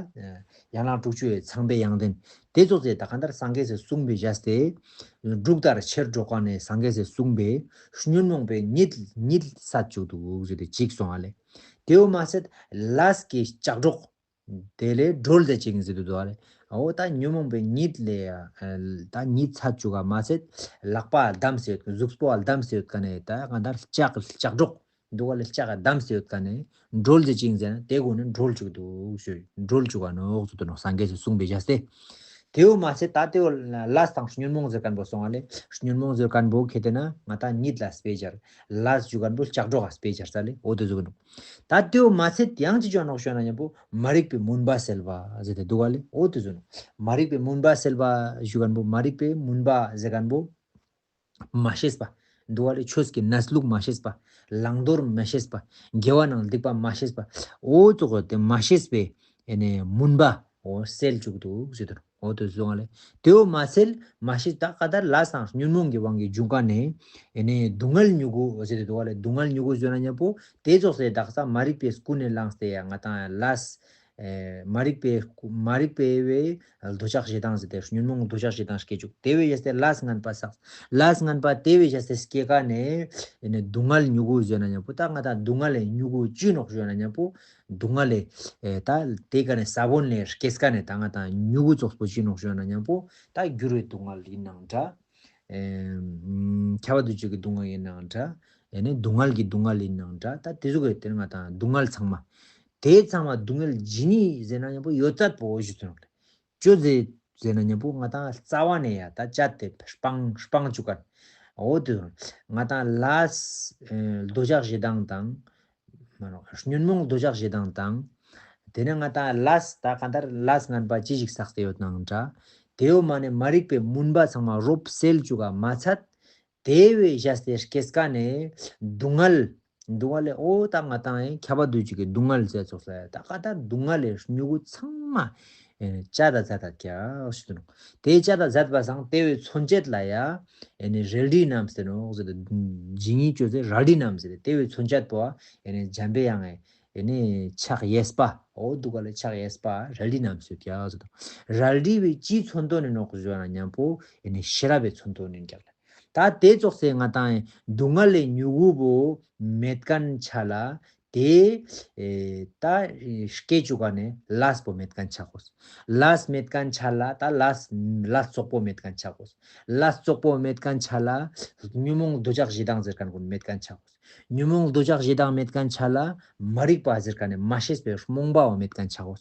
ཡན་ལག་དྲུག་ཅུ་ཡི་ཚངས་པའི་ཡང་སྟེང་། དེ་ཙོགས་སེ་ད་གང་ལྟར་སངས་རྒྱས་སི་གསུངས་པའི་བཞག་སྟེ། འབྲུག་ལྟར་ཆེར་སྒྲོགས་པ་ནས་སངས་རྒྱས་སི་གསུངས་པའི་ཉོན་མོངས་པའི་ཉིད་ཉིད་ཚད་ཅུག་འདུག་ཟེར་ཏེ་ཅིག་སོང་ང་ལེ། དེའུ་མ་ཚད་ལས་ཀྱི་ལྕགས་སྒྲོག། དེ་ལས་གྲོལ་ཏེ་ཅིག་ཟེར་དུ་འདུག་ལེ། འོ་ད་ཉོན་མོངས་པའི་ཉིད་ལས་ད་ཉིད་ཚད་ཅུག་ག་མ་ཚད་ལག་པ་བསྡམས་སེ་ཡོད་གཟུགས་པོ་བསྡམས་སེ་ཡོད་ཀ་ནེ་ད་གང་ལྟར་ལྕགས་ལྕགས་སྒྲོག། འདུག་ག་ལེ། ལྕགས་བསྡམས་སེ་ཡོད་ཀ་ནེ་གྲོལ་ཏེ་ཅིག་ཟེར་ན་དེ་གུན་ནི་གྲོལ་ཅུག་འདུག་ཞུ། གྲོལ་ཅུག་ག་ནོག་ཟེར་དུ་ནོག་སངས་རྒྱས་སི་གསུངས་པའི་བཞག་སྟེ། དེའུ་མ་ཚད་ད་དེའུ་ལས་དང་ཉོན་མོངས་ཟེར་མཁན་པོ་སོང་ང་ལེ། ཉོན་མོངས་ཟེར་མཁན་པོ་ཁེ་ཏེ་ན་ང་ད་ཉིད་ལ་དཔེ་སྦྱར། ལས་ཞུ་མཁན་པོ་ལྕགས་སྒྲོག་ག་དཔེ་སྦྱར་ས་ལེ། འོ་དེ་ཟུག་ནོག། ད་དེའུ་མ་ཚད་ཡང་ཅི་ཅོ་ནོག་ཞུ་ན་ཉམ་པོ་མ་རིག་པའི་མུན་པ་སེལ་བ་ཟེར་ཏེ་འདུག་ག་ལེ། འོ་དེ་ཟུག་ནོག། མ་རིག་པའི་མུན་པ་སེལ་བ་ཞུ་མཁན་པོ་མ་རིག་པའི་མུན་པ་ཟེར་མཁན་པོ་མ་ཤེས་པ། འདུག་ག་ལེ། ཆོས་ཀྱི་གནས་ལུགས་མ་ཤེས་པ། བླང་དོར་མ་ཤེས་པ། དགེ་བ་ནང་སྡིག་པ་མ་ཤེས་པ། འོ་ཙོགས་དེ་མ་ཤེས་པའི་ཨེ་ནེ་མུན་པ་འོ་སེལ་ཅུག་འདུག་ཟེར་དུ། འོ་དེ་ཟུག་ག་ལེ། དེའུ་མ་ཚད་མ་ཤེས་ད་གང་ལྟར་ལས་དང་ཉོན་མོངས་ཀྱི་དབང་གིས་བྱུང་ཀ་ནེ་ཨེ་ནེ་སྡུག་བསྔལ་མྱུ་གུ་ཟེར་ཏེ་འདུག་ག་ལེ། སྡུག་བསྔལ་མྱུ་གུ་ཟེར་ན་ཉམ་པོ་དེ་ཙོགས་སེ་དག་ས་མ་རིག་པའི་ཀུན་ནས་བསླངས་ཏེ་ཡ་ང་ཏང་ལས་ཨེ་མ་རིག་པའི་མ་རིག་པའི་བའི་འདོད་ཆགས་ཞེ་སྡང་ཟེར་ཏེ་ཉོན་མོངས་འདོད་ཆགས་ཞེ་སྡང་སྐྱེ་ཅུག། དེ་བས་བྱས་ཏེ་ལས་ངན་པ་བསགས། ལས་ངན་པ་དེ་བས་བྱས་ཏེ་སྐྱེ་ཀ་ནེ་ཨེ་ནེ་སྡུག་བསྔལ་མྱུ་གུ་ཟེར་ན་ཉམ་པོ་ད་ང་ཏང་སྡུག་བསྔལ་ལས་མྱུ་གུ་ཅི་ནོག་ཞུ་ན་ཉམ་པོ་སྡུག་བསྔལ་ལས་ཨེ་ད་དེ་ཀ་ནེ་ས་བོན་ལས་སྐྱེས་ཀ་ནེ་ད་ང་ཏང་མྱུ་གུ་ཙོགས་པོ་ཅི་ནོག་ཞུ་ན་ཉམ་པོ་ད་འགྱུར་བའི་སྡུག་བསྔལ་ཡིན་ནའང་འདྲ། ཨེ་ཁྱབ་པ་འདུ་བྱེད་ཀྱི་སྡུག་བསྔལ་ཡིན་ནའང་འདྲ། ཨེ་ནེ་སྡུག་བསྔལ་གྱི་སྡུག་བསྔལ་ཡིན་ནའང་འདྲ། ད་དེ་ཟུག་གི་དེ་ང་ཏང་སྡུག་བསྔལ་ཚང་མ། དེ་ཚང་མ་སྡུག་བསྔལ་ཇི་སྙེད་ཟེར་ན་མཉམ་པོ་ཡོད་ཚད་པོ་ཞུ་ཚུལ་ནོག་ལེ། ཅོ་ཟེར་ཟེར་ན་མཉམ་པོ་ང་ཏང་རྩ་བ་ནས་ཡ་ད་བཅད་དེ་སྤང་སྤང་བཅུག་ག་ནོག། འོ་དེ་ང་ཏང་ལས་འདོད་ཆགས་ཞེ་སྡང་དང་། མ་ནོག། ཉོན་མོངས་འདོད་ཆགས་ཞེ་སྡང་དང་། དེ་ནས་ང་ཏང་ལས་ད་གང་ལྟར་ལས་ངན་པ་ཅི་ཞིག་བསགས་ཏེ་ཡོད་ནའང་འདྲ། དེའོ་མ་ནས་མ་རིག་པའི་མུན་པ་ཚང་མ་རོབ་སེལ་བཅུག་ག་མ་ཚད། དེ་བས་བཞག་སྟེ་སྐྱེས་ཀ་ནས་སྡུག་བསྔལ། སྡུག་བསྔལ་ལས་འོ་ད་ང་ཏང་ཁྱབ་པ་འདུ་བཅུག་གི་སྡུག་བསྔལ་ཟེར་ཙོགས་ལ་ད་ག་ད་སྡུག་བསྔལ་ལས་མྱུ་གུ་ཚང་མ་ཨེ་ནི་བཅད་ད་མཛད་ད་ཀྱག་ཞུ་དུ་ནོག། དེ་བཅད་ད་མཛད་པ་སང་དེ་བས་མཚོན་བྱེད་ལ་ཡ་ཨེ་ནི་རལ་གྲི་བསྣམས་ཏེ་ནོག་ཟེར་ཏེ། ཇི་སྙེད་ཅོ་ཟེར་རལ་གྲི་བསྣམས་ཟེར་ཏེ་དེ་བས་མཚོན་བྱེད་པོ་ཨེ་ནི་འཇམ་པའི་དབྱངས་ཨེ་ནི་ཕྱག་གཡས་པ། འོ་སྡུག་བསྔལ་ལས་ཕྱག་གཡས་པ་རལ་གྲི་བསྣམས་ཏེ་ཀྱག་ཟེར་དུ། རལ་གྲི་བས་ཅིའི་མཚོན་དོན་ནི་ནོག་ཞུ་ན་མཉམ་པོ་ཨེ་ནི་ཤེས་རབ་པའི་མཚོན་དོན་ནི་ཀྱག་ལེ། ད་དེ་ཙོགས་སེ་ང་ཏང་སྡུག་བསྔལ་ལས་མྱུ་གུ་བོ་མེད་མཁན་ཆ་ལ་དེ་ཨེ་ད་སྐྱེ་བཅུག་ག་ནས་ལས་པོ་མེད་མཁན་ཆ་དགོས། ལས་མེད་མཁན་ཆ་ལ་ད་ལས་ལས་བཙོག་པོ་མེད་མཁན་ཆ་དགོས། ལས་བཙོག་པོ་མེད་མཁན་ཆ་ལ་ཉོན་མོངས་འདོད་ཆགས་ཞེ་སྡང་ཟེར་མཁན་ཀུན་མེད་མཁན་ཆ་དགོས། ཉོན་མོངས་འདོད་ཆགས་ཞེ་སྡང་མེད་མཁན་ཆ་ལ་མ་རིག་པ་ཟེར་མཁན་ནི་མ་ཤེས་པའི་རྨོངས་པའོ་མེད་མཁན་ཆ་དགོས།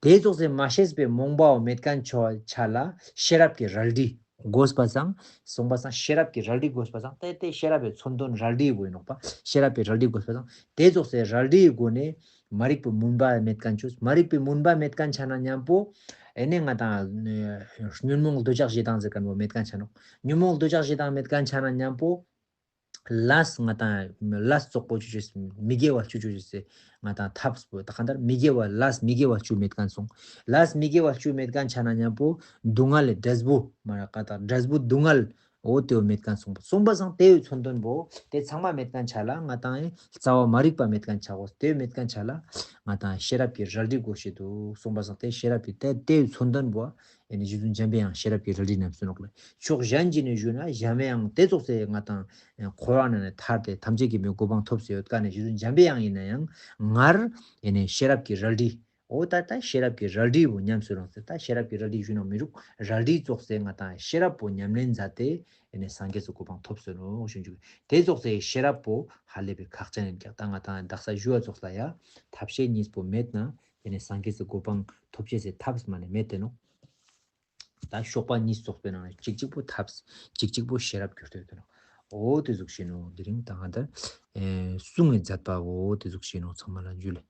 དེ་ཙོགས་སེ་མ་ཤེས་པའི་རྨོངས་པའོ་མེད་མཁན་ཆོ་ཆ་ལ་ཤེས་རབ་ཀྱི་རལ་གྲི་དགོས་པ་སང་། གསུངས་པ་སང་ཤེས་རབ་ཀྱི་རལ་གྲི་དགོས་པ་སང་དེ་དེ་ཤེས་རབ་པའི་མཚོན་དོན་རལ་གྲི་བོ་ཡིན་ནོག་པ། ཤེས་རབ་པའི་རལ་གྲི་དགོས་པ་སང་དེ་ཙོགས་སེ་རལ་གྲིའི་སྒོ་ནས་མ་རིག་པའི་མུན་པ་མེད་མཁན་ཆོས། མ་རིག་པའི་མུན་པ་མེད་མཁན་ཆ་ན་མཉམ་པོ་ཨེ་ནི་ང་ཏང་ཉོན་མོངས་འདོད་ཆགས་ཞེ་སྡང་ཟེར་མཁན་བོ་མེད་མཁན་ཆ་ནོག། ཉོན་མོངས་འདོད་ཆགས་ཞེ་སྡང་མེད་མཁན་ཆ་ན་མཉམ་པོ་ལས་ང་ཏང་ལས་བཙོག་པོ་བཅོ་བཅོ་མི་དགེ་བ་བཅོ་བཅོ་ཟེར་ང་ཏང་ཐབས་པོ་ད་གང་ལྟར་མི་དགེ་བ་ལས་མི་དགེ་བ་བཅོ་མེད་མཁན་སོང་། ལས་མི་དགེ་བ་བཅོ་མེད་མཁན་ཆ་ན་མཉམ་པོ་སྡུག་བསྔལ་ལས་འབྲས་བུ་མ་ར་ཀ་ད་འབྲས་བུ་སྡུག་བསྔལ་འོ་དེ་བོ་མེད་མཁན་སོང་པ། སོང་པ་སང་དེ་བོའི་མཚོན་དོན་པོ་དེ་ཚང་མ་མེད་མཁན་ཆ་ལ་ང་ཏང་ཨེ་རྩ་བ་མ་རིག་པ་མེད་མཁན་ཆ་དགོས། དེ་བོ་མེད་མཁན་ཆ་ལ་ང་ཏང་ཤེས་རབ་ཀྱི་རལ་གྲི་དགོས་ཤེས་འདུག། སོང་པ་སང་དེ་ཤེས་རབ་ཀྱི་དེ་དེ་བོའི་མཚོན་དོན་པོ་ཨེ་ནི་རྗེ་བཙུན་འཇམ་པའི་དབྱངས་ཤེས་རབ་ཀྱི་རལ་གྲི་བསྣམས་སོ་ནོག་ལེ། ཕྱོགས་གཞན་གྱི་ནས་ཞུས་ན་འཇམ་པའི་དབྱངས་དེ་ཙོགས་སེ་ང་ཏང་ཨེ་འཁོར་བ་ནང་ནས་ཐར་ཏེ་ཐམས་ཅད་མཁྱེན་པའི་གོ་འཕང་ཐོབ་སྟེ་ཡོད་མཁན་ནི་རྗེ་བཙུན་འཇམ་པའི་དབྱངས་ཡིན་ན་ཡང་སྔར་ཨེ་ནི་ཤེས་རབ་ཀྱི་རལ་གྲི་འོ་ད་ད་ཤེས་རབ་ཀྱི་རལ་གྲི་བོ་ཉམས་སུ་བླངས་ཏེ་ད་ཤེས་རབ་ཀྱི་རལ་གྲི་ཞུ་ན་མི་རུག། རལ་གྲི་ཙོགས་སེ་ང་ཏང་ཤེས་རབ་པོ་ཉམས་ལེན་མཛད་དེ་ཨེ་ནི་སངས་རྒྱས་སུ་གོ་འཕང་ཐོབ་སོ་ནོག་ཞུ་འཇུག། དེ་ཙོགས་སེ་ཤེས་རབ་པོ་ཧ་ལས་པའི་ཁག་ཅན་ཡིན་ཀྱག། ད་ང་ཏང་དག་ས་ཞུ་བ་ཙོགས་ལ་ཡ་ཐབས་ཤེས་གཉིས་པོ་མེད་ན་ཨེ་ནི་སངས་རྒྱས་སུ་གོ་འཕང་ཐོབ་ཅེས་སི་ཐབས་མ་ནེ་མེད་དེ་ནོག། ད་གཤོག་པ་གཉིས་ཙོགས་པའི་ནང་ནས་གཅིག་གཅིག་པོ་ཐབས་གཅིག་གཅིག་པོ་ཤེས་རབ་གྱུར་ཏེ་ཡོད་དེ་ནོག། འོ་དེ་ཟུག་ཤེས་ནོག། དེ་རིང་ད་ང་ཏང་ཨེ་གསུང་ངི་མཛད་པ་འོ་དེ་ཟུག་ཤེས་ནོག། ཚང་མ་ལ་འཇུ་ལེ།